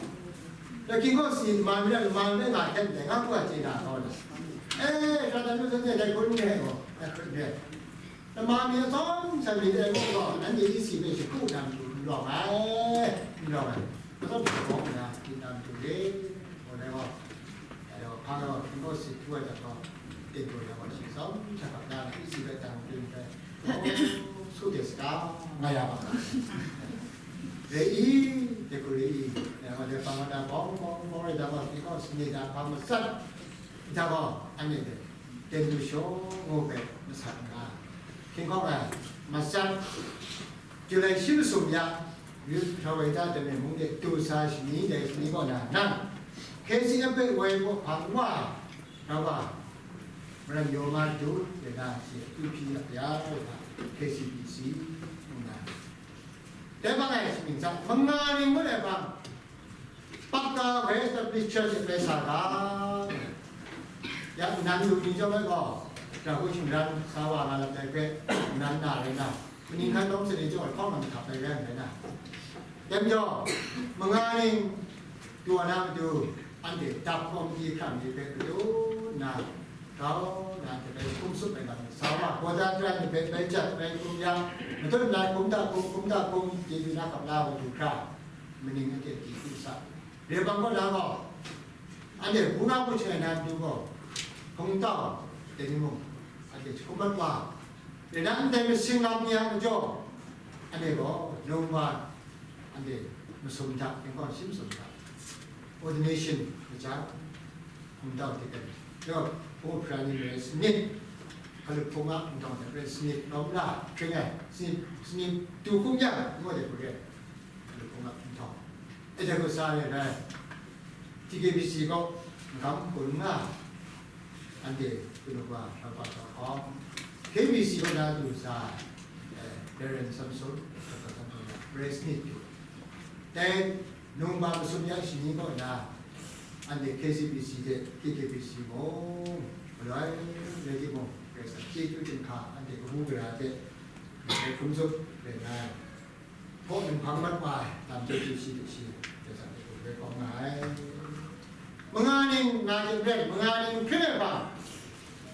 dai hkinghkawng si man rai, man rai nga hten dai, nga hku a chye na kau na. E, Satan nu zawn e dai hkun re gaw, dai hkun re. Lama mi atsawm san mi dai gaw, anhte E C hpe shakru na matu n rawng ai, n rawng ai. Atsawm shakawng na, myit na matu re, gaw dai gaw. Dai gaw, hpa gaw, hkinghkawng si hku ai hta gaw, ten taw ya gaw, shi tsawm hta hkap na, E C hpe tang hpring hpe, su de saga, nga ya ma ga. Re i, de hku re i, ya ma de hpang na bawng, bawng, bawng rai da gaw, hkinghkawng si ni da hpang masat, da gaw, anhte de, ten du shaw ngu hpe masat nga, hkinghkawng ai, masat, July shi masum ya, Youth Trawaita Tamei mung de du sa shani dai shani kaw na nang, K C F hpe woi hpaw hpang wa, Rawa, Maran Yawma Du, de na shi, U P ya, ya, ya, K C B C, ngu na. Dai bang ai shaning hta, manga ning ngut ai bang, Pakka hpe establish church hpe sa ga, ya, nan lu ni chyawm ai gaw, Dahu shingran sa wa nga lam dai hpe, nan na rai na, kaning hkan lawm sa ni chyawm ai hpawng lam hta bai rai ai na. Dai majaw, manga ning du wa na matu, anhte dap kawmti hkra mi hpe matu nna, grau na hte bai hkum tsup ai lam sa wa, Gawda Tara ni hpe bai jat, bai hkum yang, matut lai hkum da hkum, hkum da hkum, chyeju na hkap la wa du hkra, maning anhte di hku sa. Re bang kaw na gaw, anhte hpung na hku shangai na matu gaw, hpung tau, dai ni mung, anhte jahkum mat wa, re na ndai masing lam ni a majaw, anhte gaw, num wa, anhte masum hta, hkinghkawng shi masum hta, ordination maja, hpung tau hte kan, yawng, hpung hpra ni marai sanit, hkalup hpung a hpung tau hte marai sanit, lawm la, hkring ai, sanit, sanit du hkum yang, ngu ai hte hkrit ai, hkalup hpung a hpung tau. E jang hku sa ai rai, T K B C gaw magam kun nga, anhte kanu wa hkra pa hkra hkawm, K B C gaw na du sa, eh, Reverend Samson, Doctor Samson, President du. Dai nungba masum ya shani kaw na, anhte K C B C hte K K B C mung, galoi rai timung, Karai Kasang chyeju jinghka anhte kabu gara hte, hkrum tsup rai ngai. Hpaw dinghpang mat wa ai lam chyeju shi hte shi, Karai Kasang hpe hkrum hkawm nga ai. Manga ning nga hte maren, manga ning hpring ai hpang,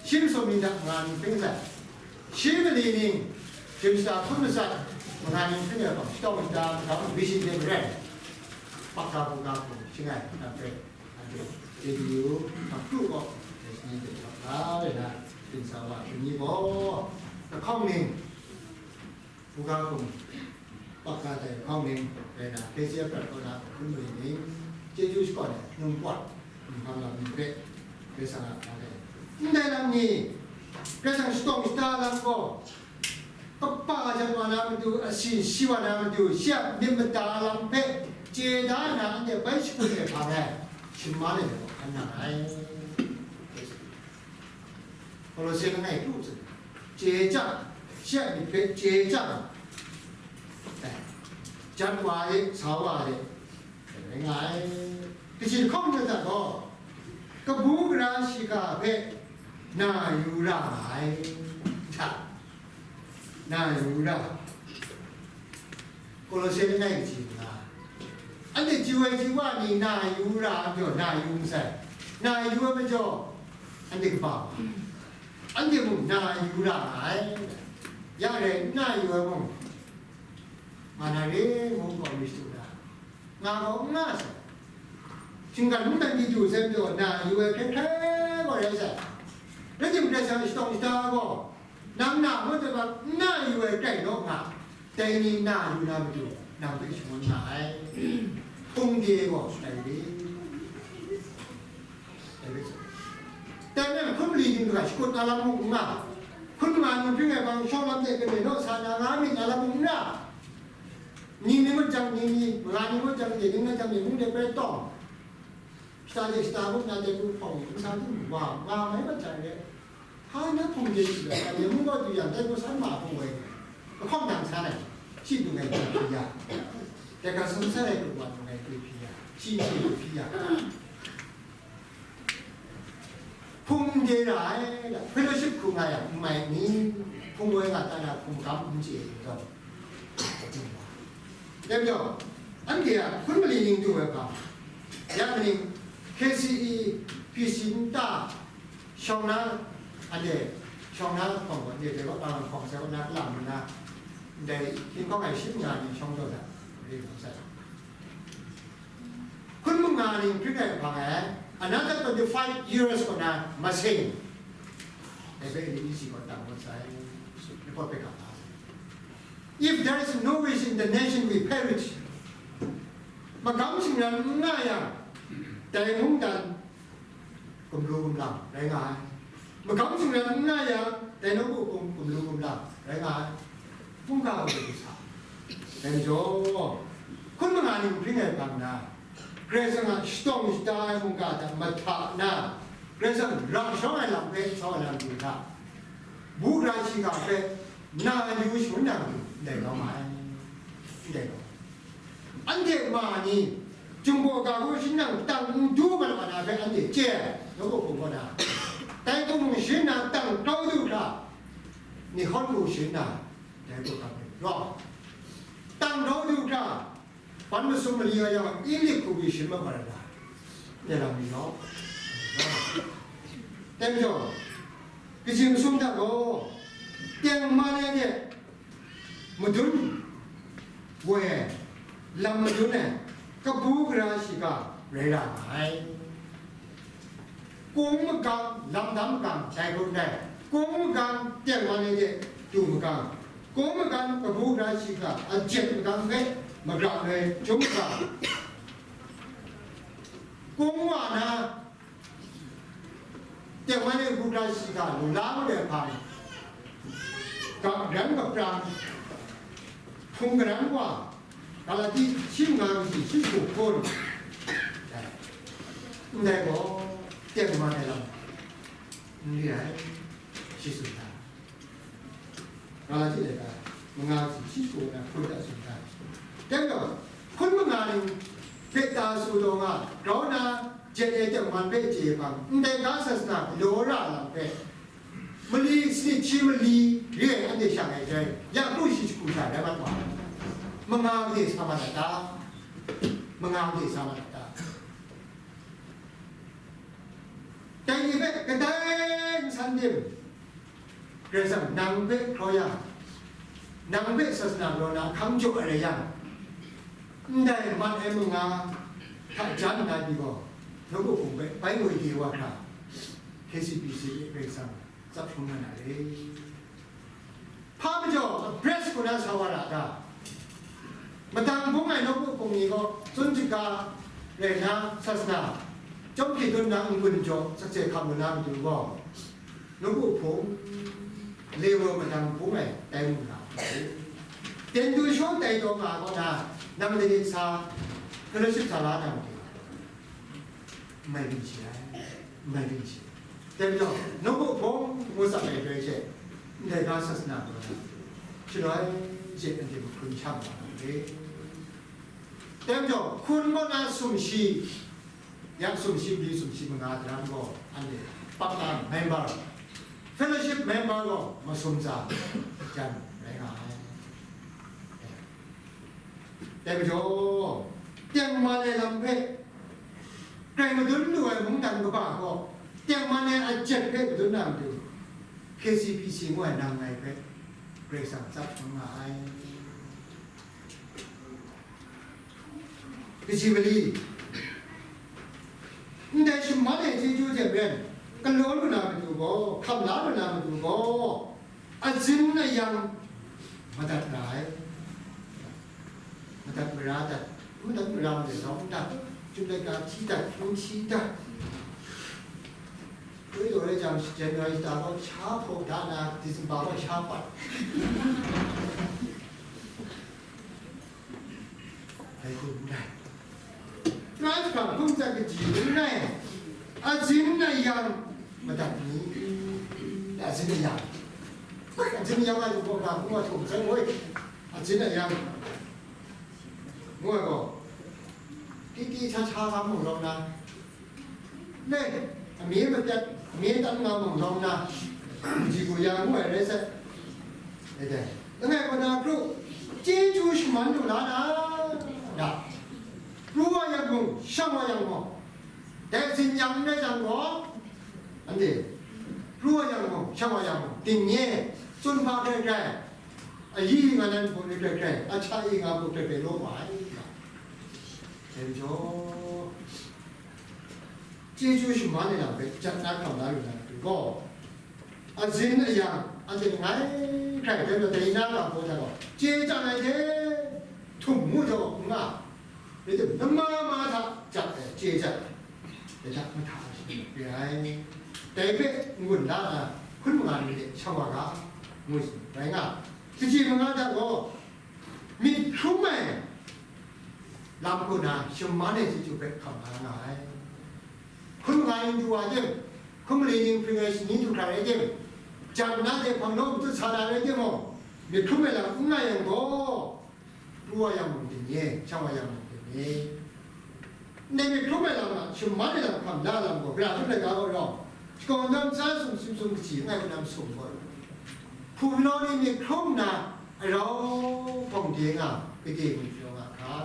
shi masum ning hta manga ning hpring sai. Shi mali ning, jim shata hkun masat, manga ning hpring ai hpang, shadawn shada magam, bishi hte maren, paksa hkungga hkum shing ai, lam hpe, anhte chyeju hkap kru gaw, dai shani hte hkap la rai na, byin sa wa ai ni gaw, lahkawng ning, hkungga hkum, paksa dai lahkawng ning rai na, K C F prat kaw na hkun mali ning, chyeju shakawn ai, num pawt, nhpang lam ni hpe, Karai Kasang a hpa rai. Ndai lam ni, Karai Kasang shadawng shada lam gaw, kaba jan wa na matu, asi si wa na matu, shi a myit mada lam hpe chye da na, anhte bai shakut ai hpang e, shim ma ai gaw hkan na ai. Kolose langai kru hte chye chyang, shi a myit hpe chye chyang, eh, jan wa e, sa wa e, rai nga ai. Kaji lahkawng hta gaw, kabu gara shiga hpe na yu ra nga ai, hta, na yu ra. Kolose langai kaji nga, anhte ji woi ji wa ni na yu ra ai majaw, na yu masai, na yu ai majaw, anhte kaba wa, anhte mung na yu ra nga ai, ya rai n na yu ai mung, nga na re ngu gaw myit shadu da, nga gaw n nga sai. Shinggan n dan di du sai majaw, na yu ai hkrai hkrai gaw rai sai. Rai timung, Karai Kasang shadawng shada gaw, nang na ngut ai hpang n na yu ai rai naw nga, dai ni na yu na matu, nang hpe shangun nga ai. Hpung de gaw, dai re. Dai re. Dai re, hkun mali ning hta shakut na lam mung n nga, hkun manga ning hpring ai hpang shawng lam de kane naw sa na nga myit na lam mung n ra. Ni ning ngut jang ni ni, manga ning ngut jang ni, ning ngut jang ni, mung de bai tawng. Shata de shata ngut na de ngut hpawng, nsa ting wa, wa mai mat jang de. Hpa na hpung de shi la, ya mung gaw du yang, dai gaw san ma hpung woi, lahkawng dang san ai, shi dung ai du hpyi ya, dai ga sum san ai du wa dung ai du hpyi ya, shi shi du hpyi ya. Hpung de ra ai, fellowship hku nga yang, n mai ni, hpung woi nga ta na, hpung gam n chye ai zawn. Dai majaw, anhte a hkun mali ning du ai hpang, ya maning, K C E, P C nta, shawng na, anhte shawng na hpawng gaw, anhte hpe kaw, a, hpawng sai kaw na, kalang lu na, ndai hkinghkawng ai ship nga ni shawng jaw da, ring hpawng sai. Hkun manga ning hpring ai hpang e, another twenty-five years kaw na masing, dai hpe ni isi kaw dang mat sai, report hpe ga la sai. If there is no vision, the nation will perish. Magam shingran n nga yang, dai mungdan gumlu gumlang rai nga ai. Magam shingran n nga yang, dai nawku hpung gumlu gumlang rai nga ai. Hpungga gaw sa. Dai majaw, hkun manga ning hpring ai hpang na, Karai Kasang a shadawng shada ai mungga hta mahta na, Karai Kasang ra shawng ai lam hpe sau ai lam du hta, bu gara shiga hpe na yu shangun na matu, ndai kau ma ai, ndai kau. Anhte ma ni, Jinghpaw ga hku shin nang tang n du mat wa na hpe anhte chye ai, nawku hpung kaw na, dai hku mung shin na tang grau du hkra, ni hkawn hku shin na, dai hku hkra hpe rawng, tang grau du hkra, ban masum mali nga yang, Inglik hku pyi shin mat wa na, ndai lam ni rawng. Dai majaw, kaji masum hta gaw, tengman ai hte madun woi ai, lam madun ai, kabu gara shiga rai ra nga ai. Kung magang, lam dam magang, dai hkrum dai. Kung magang, tengman ai hte du magang. Kung magang, kabu gara shiga, ajet magang hpe magap ai, chyum magang. Kung wa na, tengman e kabu gara shiga lu la ngut ai hpang, gap ran gap pran, hpung garan wa, Galati shi manga kaji shi shagu hkun, ndai gaw, tengman ai lam n re ai, shi tsun ai. Galati laika manga kaji shi shagu na hkun hta tsun ai. Dai majaw, hkun manga ning hpe ta su taw nga, grau na jet ai tengman hpe chye hpang, ndai ga sasana galaw ra lam hpe, mali sanit shi mali re ai anhte shang ai jai, ya kru shi jahku sha rai mat wa ai. Manga made sa mat ai ta? Manga made sa mat ai ta? Dai ni hpe kadai n san tim, Karai Kasang nang hpe hkraw yang, nang hpe sasana galaw na hkam jaw ai rai yang, ndai mat ai manga hta jan nna pyi gaw, nawku hpung hpe bai ngoi de wa hkra, K C P C hpe Karai Kasang tsap hkrum nga na re. Hpa majaw, abreast hku na sa wa ra ta? Madang bung ai nawku hpung ni gaw, tsun shaga rai nna, sasana, chyawm hkri dun nna n-gun jaw sakse hkam lu na matu gaw, nawku hpung, level madang bung ai tai mu na, ten du shaw tai taw nga ai kaw na, nang lanit sa, fellowship sa la na matu? N mai byin shi ai, n mai byin shi. Dai majaw, nawku hpung ngu tsap ai rai she, ndai ga sasana gaw na, shaloi she anhte mahkun shang wa na re. Dai majaw, hkun kaw na sumshi, ya sumshi mali sumshi manga daram gaw, anhte paklang member, fellowship member gaw masum tsa jan rai nga ai. Dai majaw, tengman ai lam hpe, grai madun lu ai mungdan kaba gaw, tengman ai ajet hpe madun na matu, K C P C ngu ai nang ngai hpe Karai Kasang tsap hkrum nga ai. Kaji mali, ndai shaman ai chyeju hte maren, galaw lu na matu gaw, hkam la lu na matu gaw, azin ayang madat ra ai. Madat mara dat, madat mara madat rawng dat, chyum laika hti dat, hpung hti dat. Koi law rai jang, January shata gaw sha hpaw da na, December gaw sha pat. Dai hkum n rai. Trai hkam hkum tsat kaji n rai. Azin ayang madat ni? Azin ayang. Azin ayang a lu gaw, ga hkum a htum sai woi. Azin ayang. Ngu ai gaw, titi cha cha nga mung rawng na, le, amye madat, amye dat nga mung rawng na, kaji gu ya ngu ai rai sai. Ede, langai kaw na kru, chyeju shaman lu la na, da. Pru wa yang mung, shang wa yang mung, dai zin yang n rai jang gaw, anhte, pru wa yang mung, shang wa yang mung, ding nye, tsun hpa hkrai hkrai, ayi nga nan hpaw ni hkrai hkrai, a hta yi nga hpaw hkrai hkrai law wa ai, nga. Dai majaw, chyeju shaman ai lam hpe jat na hkam la lu na matu gaw, azin ayang, anhte langai hkrai hpe matai na ga hpaw hta gaw, chye jat ai hte htum mu jaw n nga, rai tim, nama ma hta jat ai chye jat, dai hta mahta ai shaloi re ai. Dai hpe n-gun la na, hkun manga ni hte shang wa ga, ngu sin rai nga. Kaji manga hta gaw, myit hkrum ai lam hku na shaman ai chyeju hpe hkam la nga ai. Hkrum nga yin du wa tim, hkrum mali ning hpring ai shani du hkra rai tim, jan na de hpang law matut sa na rai timung, myit hkrum ai lam n nga yang gaw, pru wa yang mung ding ye, shang wa yang mung ding ye. Ndai myit hkrum ai lam a, shaman ai lam hkam la lam gaw, gara hkrum ai ga gaw rawng, shakawn dan tsa sum sim sum kaji n rai hku na masum gaw, hku galaw ni myit hkrum nna, arau hpawng de nga, gade gun jaw nga hkra,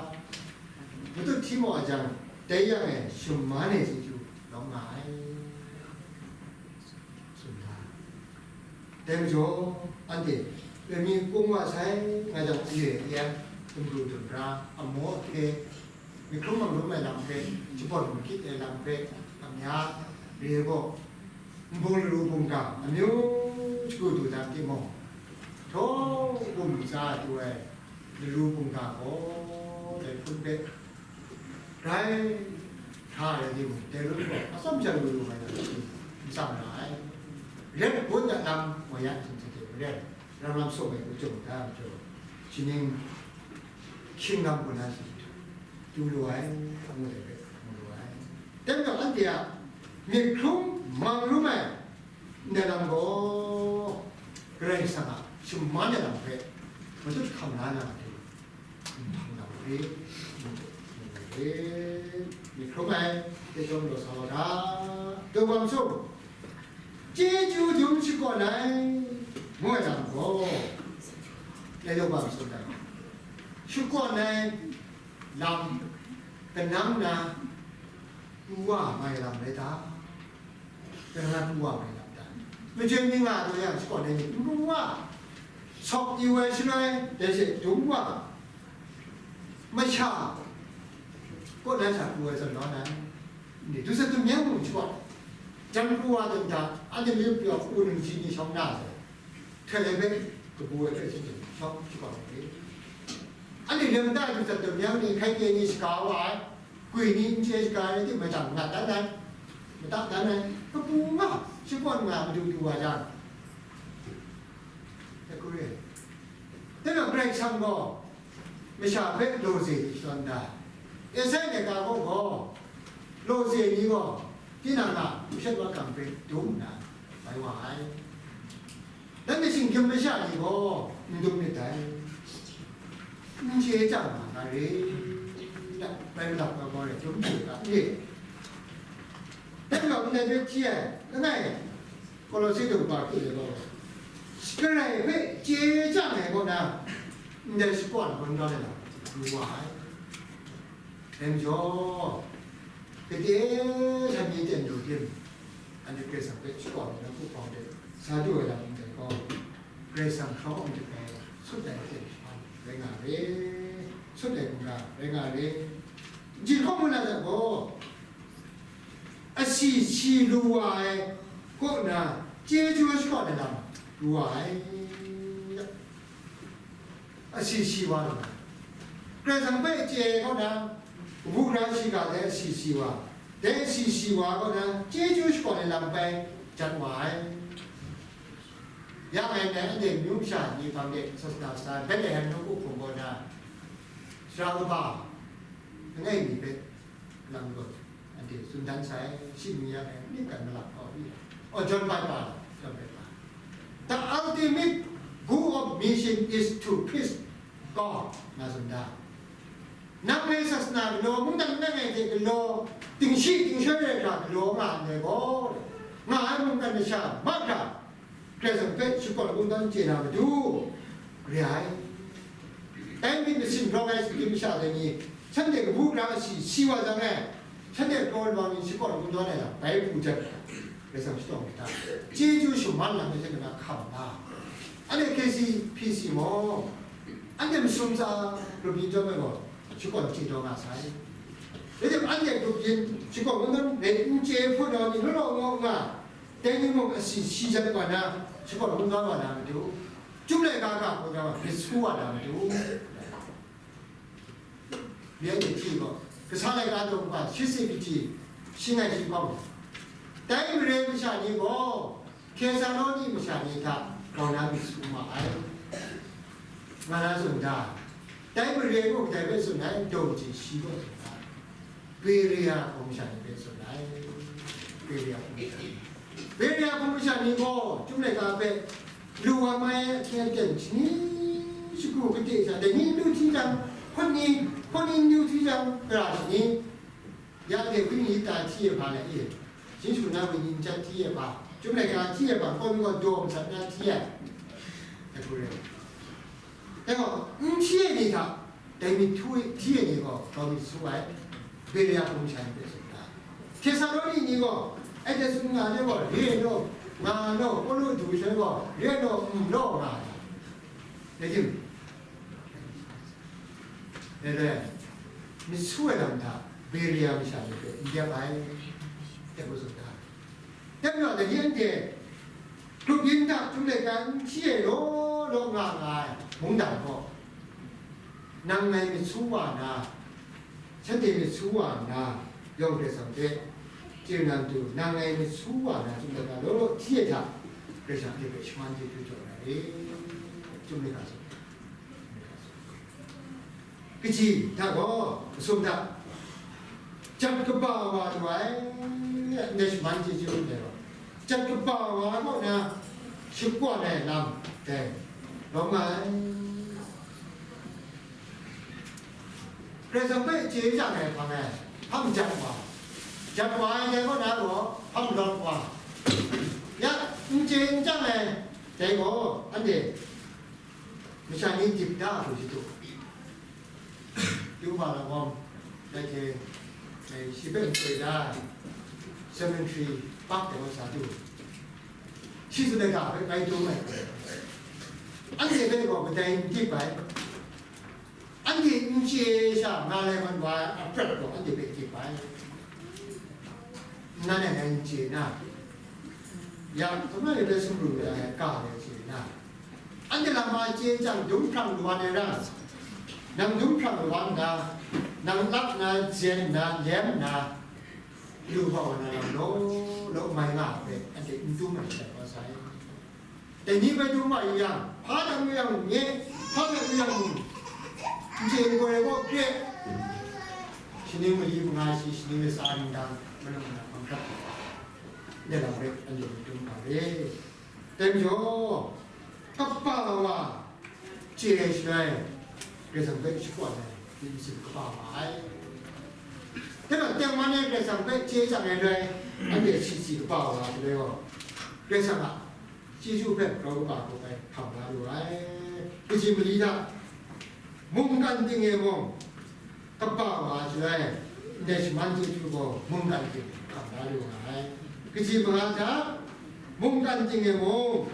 matut hti maw a jang, dai yang e shaman ai chyeju lawm nga ai. Tsun da. Dai majaw, anhte loi mi kung wa sai, nga jang, aye ayan, dumru dumra, amaw ahkye, myit hkrum mang rum ai lam hpe, shapawt makit ai lam hpe, amya re ai gaw, nbung laru bungkang amyu shagu du dan timung, htaw bum ntsa du ai laru bungkang gaw, dai hpun hpe grai hkra ai timung, dai ru gaw atsam jan lu lu ai lam hte n tsam ra ai. Ret gun dat lam wa ya hte maren, ram lam sawm ai hku jaw da ai majaw, shi ning hkying lam gun ai, du lu ai, ngu dai hpe mu lu ai. Dai majaw, anhte a myit hkrum mang rum ai ndai lam gaw, Karai Kasang a shaman ai lam hpe matut hkam la na matu, nhpang lam re, re, myit hkrum ai, chyeju law sa wa ga, daw bam sum, chyeju dum shakawn ai, ngu ai lam gaw, dai daw bam sum ai, shakawn ai lam kanang na pru wa nga ai lam rai ta? Kanang na pru wa nga ai lam ta? Majoi mi nga taw yang, shakawn ai ni n pru wa, sawk yu ai shaloi, dai she dum wa, masha kaw na sha pru ai zawn naw na, ni du sat du myang mung shakawn, jan pru wa taw hta, anhte myit pyaw u ningsi ni shawng na sai. Hkrai hpe kabu ai hpe shin shin shawng shakawn ai hte, anhte leng da ai hte zawn taw, myen ni hkai pye ni shaga wa ai, gwi ni n chye shaga ai, rai timung, madat dan ai, madat dan ai, kabu nga, shakawn nga, madu du wa jang, dai hku re ai. Dai majaw, Karai Kasang gaw masha hpe lawze ni shadawn da, Esai laika kaw gaw, lawze ni gaw tinang a hpung shat makam hpe dum nna bai wa ai. Nanhte shinggyim masha ni gaw n dum myit dai. N chye chyang nga ga re, da, bai malap ga gaw rai, dum chye ga re. Dai majaw, ndai hpe hti ai, langai, Kolosi daw kaba hku le gaw, Karai hpe chye chyang ai kaw na, ndai shakawn ai hpang lam lu wa ai. Dai majaw, gade hta mi ten lu tim, anhte Karai Kasang hpe shakawn ai hpang de sa du ai lam ndai gaw, Karai Kasang hkrawng ai hte sut ai hte rai nga re, sut ai hkungga rai nga re. Jin hkawm mu na dat gaw, asi si lu wa ai kaw na chyeju shakawn ai lam ru wa ai. Asi si wa lu ai. Karai Kasang hpe chye ai kaw na, kabu gara shiga dai asi si wa, dai asi si wa kaw na chyeju shakawn ai lam bai jat wa ai. Ya ngai, ngai anhte myu masha ni hpang de sasana sa ai, Betlehem nawku hpung kaw na, sara kaba langai mi hpe lang rawt, anhte tsun dan sai, shi mi ya ngai, myit kan malap hkau mi. Oh, John Piper, John Piper. The ultimate goal of mission is to preach God, nga tsun da. Nang hpe sasana galaw, mungdan langai hte galaw, tingshi tingshoi ai hkra galaw nga ndai gaw, nga ai mungkan masha mahkra, Karai Kasang hpe shakawn kungdawn chye na matu re ai. Dai myit masin rawng ai sakim masha dai ni, shanhte kabu gara asi si wa jang e, shanhte kraw lawang ni shakawn kungdawn ai lam bai pru jat ai, Karai Kasang shadawng hta chyeju shaman lam ai shanhte na hkam nga. Anhte K C P C mung, anhte masum tsa grup yin chyawm ai gaw, shakawn chye taw nga sai. Rai tim, anhte grup yin shakawn kungdawn rai n chye hput ai ni law law nga nga, dai ni mung asi si jat wa na, shakawn kungdawn wa na matu, Chyum laika ga hkawng ga myit su wa na matu, byen ni hti gaw, kasa laika daw kaba shi se pyi hti, shi ngai shi hkawng, dai mare masha ni gaw, Hkesaroni masha ni hta grau na myit su ma ai, nga na tsun da. Dai mare gaw kadai hpe tsun ai? Daw kaji shi gaw tsun ai. Beria hpung masha ni hpe tsun ai. Beria hpung masha ni, Beria hpung masha ni gaw, Chyum laika hpe lu wa mai ai ahkyen aten shani shagu kade sha, dai ni n du hti jang, hpawt ni, hpawt ni n du hti jang, gara shani, ya de, wenyi ta hti e hpa lai e, Jinghku na wenyi n jan hti e hpa, Chyum laika hti e hpa, kaw mi gaw daw matsat na hti ai. Dai hku rai. Dai gaw, n hti ai ni hta, dai myit htu hti ai ni gaw, grau myit su ai, Beria hpung masha ni hpe tsun da. Hkesaroni ni gaw, ai hte tsun nga ai gaw, re ai naw, nga ai naw, Pawlu du sha gaw, re ai naw, n naw nga ai. Rai tim, re ai, myit su ai lam hta, Beria masha ni hpe n dep ai, dep u tsun da. Dai majaw, dai ni anhte grup yin hta Chyum laika n hti ai law law nga nga ai mungdan gaw, nang ngai myit su wa na, shanhte myit su wa nna, yawng Karai Kasang hpe chye na matu, nang ngai myit su wa na, Chyum laika law law hti ai hta, Karai Kasang hte hpe shaman chyeju jaw na re, Chyum laika tsun. Kaji hta gaw, masum hta, jat kaba wa lu ai, ndai shaman chyeju ndai gaw, jat kaba wa kaw na shakawn ai lam dai rawng nga ai. Karai Kasang hpe chye jang ai hpang e, hpang jat wa, jat wa ai dai kaw na gaw, hpang lawt wa, ya, n chye n chyang ai dai gaw, anhte masha ni dip da hku shadu. Yu ma la wam, dai hte, eh, shi hpe n koi da, cemetery bak de wa sa du. Shi tsun ai ga hpe bai dum ai. Anhte hpe gaw kadai n dip ai. Anhte n chye sha nga lai man wa ai aprat gaw anhte hpe dip ai. Nnan e ngai n chye na, ya, hkrum na ni hpe sumru ya ai ga de chye na, anhte lam a chye jang, dum hprang lu ai ran, nang dum hprang lu nna, nang lap nna, jen nna, lem nna, lu hpa wa na lam law law mai nga hpe, anhte n dum ai shaloi wa sai. Dai ni hpe dum wa yu yang, hpa hta n yang nye, hpa hta n yang mu, n chye n goi ai gaw hkre, shaning mali manga shi, shaning latsa ningdang, malum na hkam hkrap, ndai lam hpe anhte dum hpa re. Dai majaw, kaba wa chye ai shaloi, Karai Kasang hpe shakawn ai myit masin kaba wa ai. Dai majaw, tengman e Karai Kasang hpe chye jang ai shaloi, anhte si si kaba wa ai shaloi gaw, Karai Kasang a chyeju hpe grau kaba hkawhkai hkam la lu ai. Kaji mali hta, mungkan ting e mung, kaba wa ai shaloi, ndai shaman chyeju gaw mungkan ting hkam la lu nga ai. Kaji manga hta, mungkan ting e mung,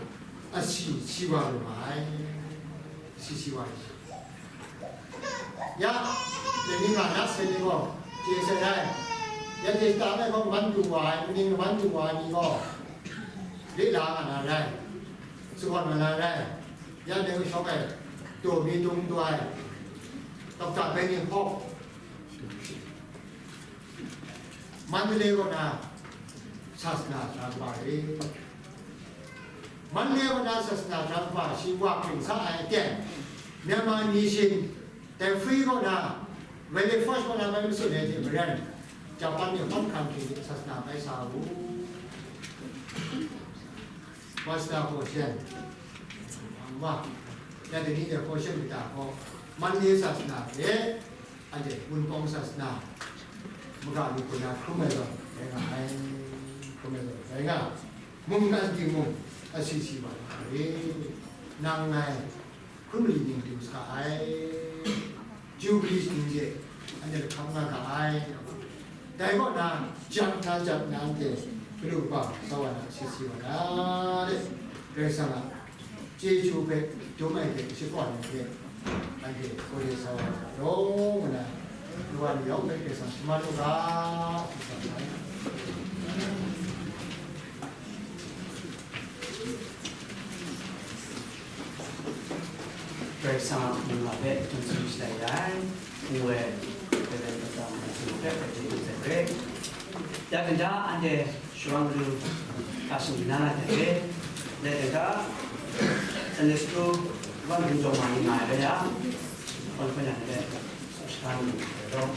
asi si wa lu nga ai. Asi si wa lu. Ya, dai ni nga na sai ni gaw, chye sai ai. Ya, chye sa ai gaw, man du wa ai, kaning man du wa ai ni gaw, Lila nga na rai, sagawn nga na rai, yan dai shawng ai, taw mi tung tu ai, Dokta Benny Hawk, Mandalay kaw na sasana hta kaba re. Mandalay kaw na sasana hta kaba shi wa hpring sa ai aten, Myanmar Mission, dai Free kaw na, Valley Forge kaw na bai matsun ai hte maren, Japan ni hpang hkang hte sasana bai sa u. Master Hoshen, wa, ya de ni de Hoshen mita ko, Mandalay sasana de, ade, Wunpawng sasana, maga lu kuna hkrum ai zawn, rai nga ai, hkrum ai zawn, rai nga, mungkan ting mung, a si si wa ai, nang ngai, hkrum li ning du sa ai, Jubilee ning de, anhte lahkap nga ga ai. Dai kaw na, jang hta jat na anhte, galu kaba sa wa na, si si wa na de, Karai Kasang a chyeju hpe dum ai hte shakawn ai hte, anhte kau de sa wa na, dawng nna, nu wa ni yawng hpe Karai Kasang shaman u ga, Karai Kasang a mung hpe hkun tsun shatai ai, ngu ai, Reverend Doctor Mungsu hpe hpe hte hte hte. Ya kanta anhte sharang lu ka sung na na hte, ya kanta Sunday School wan hkun jawng ma ni nga ai rai yang, wan hkun yang hte, sa shaka ni hte rau.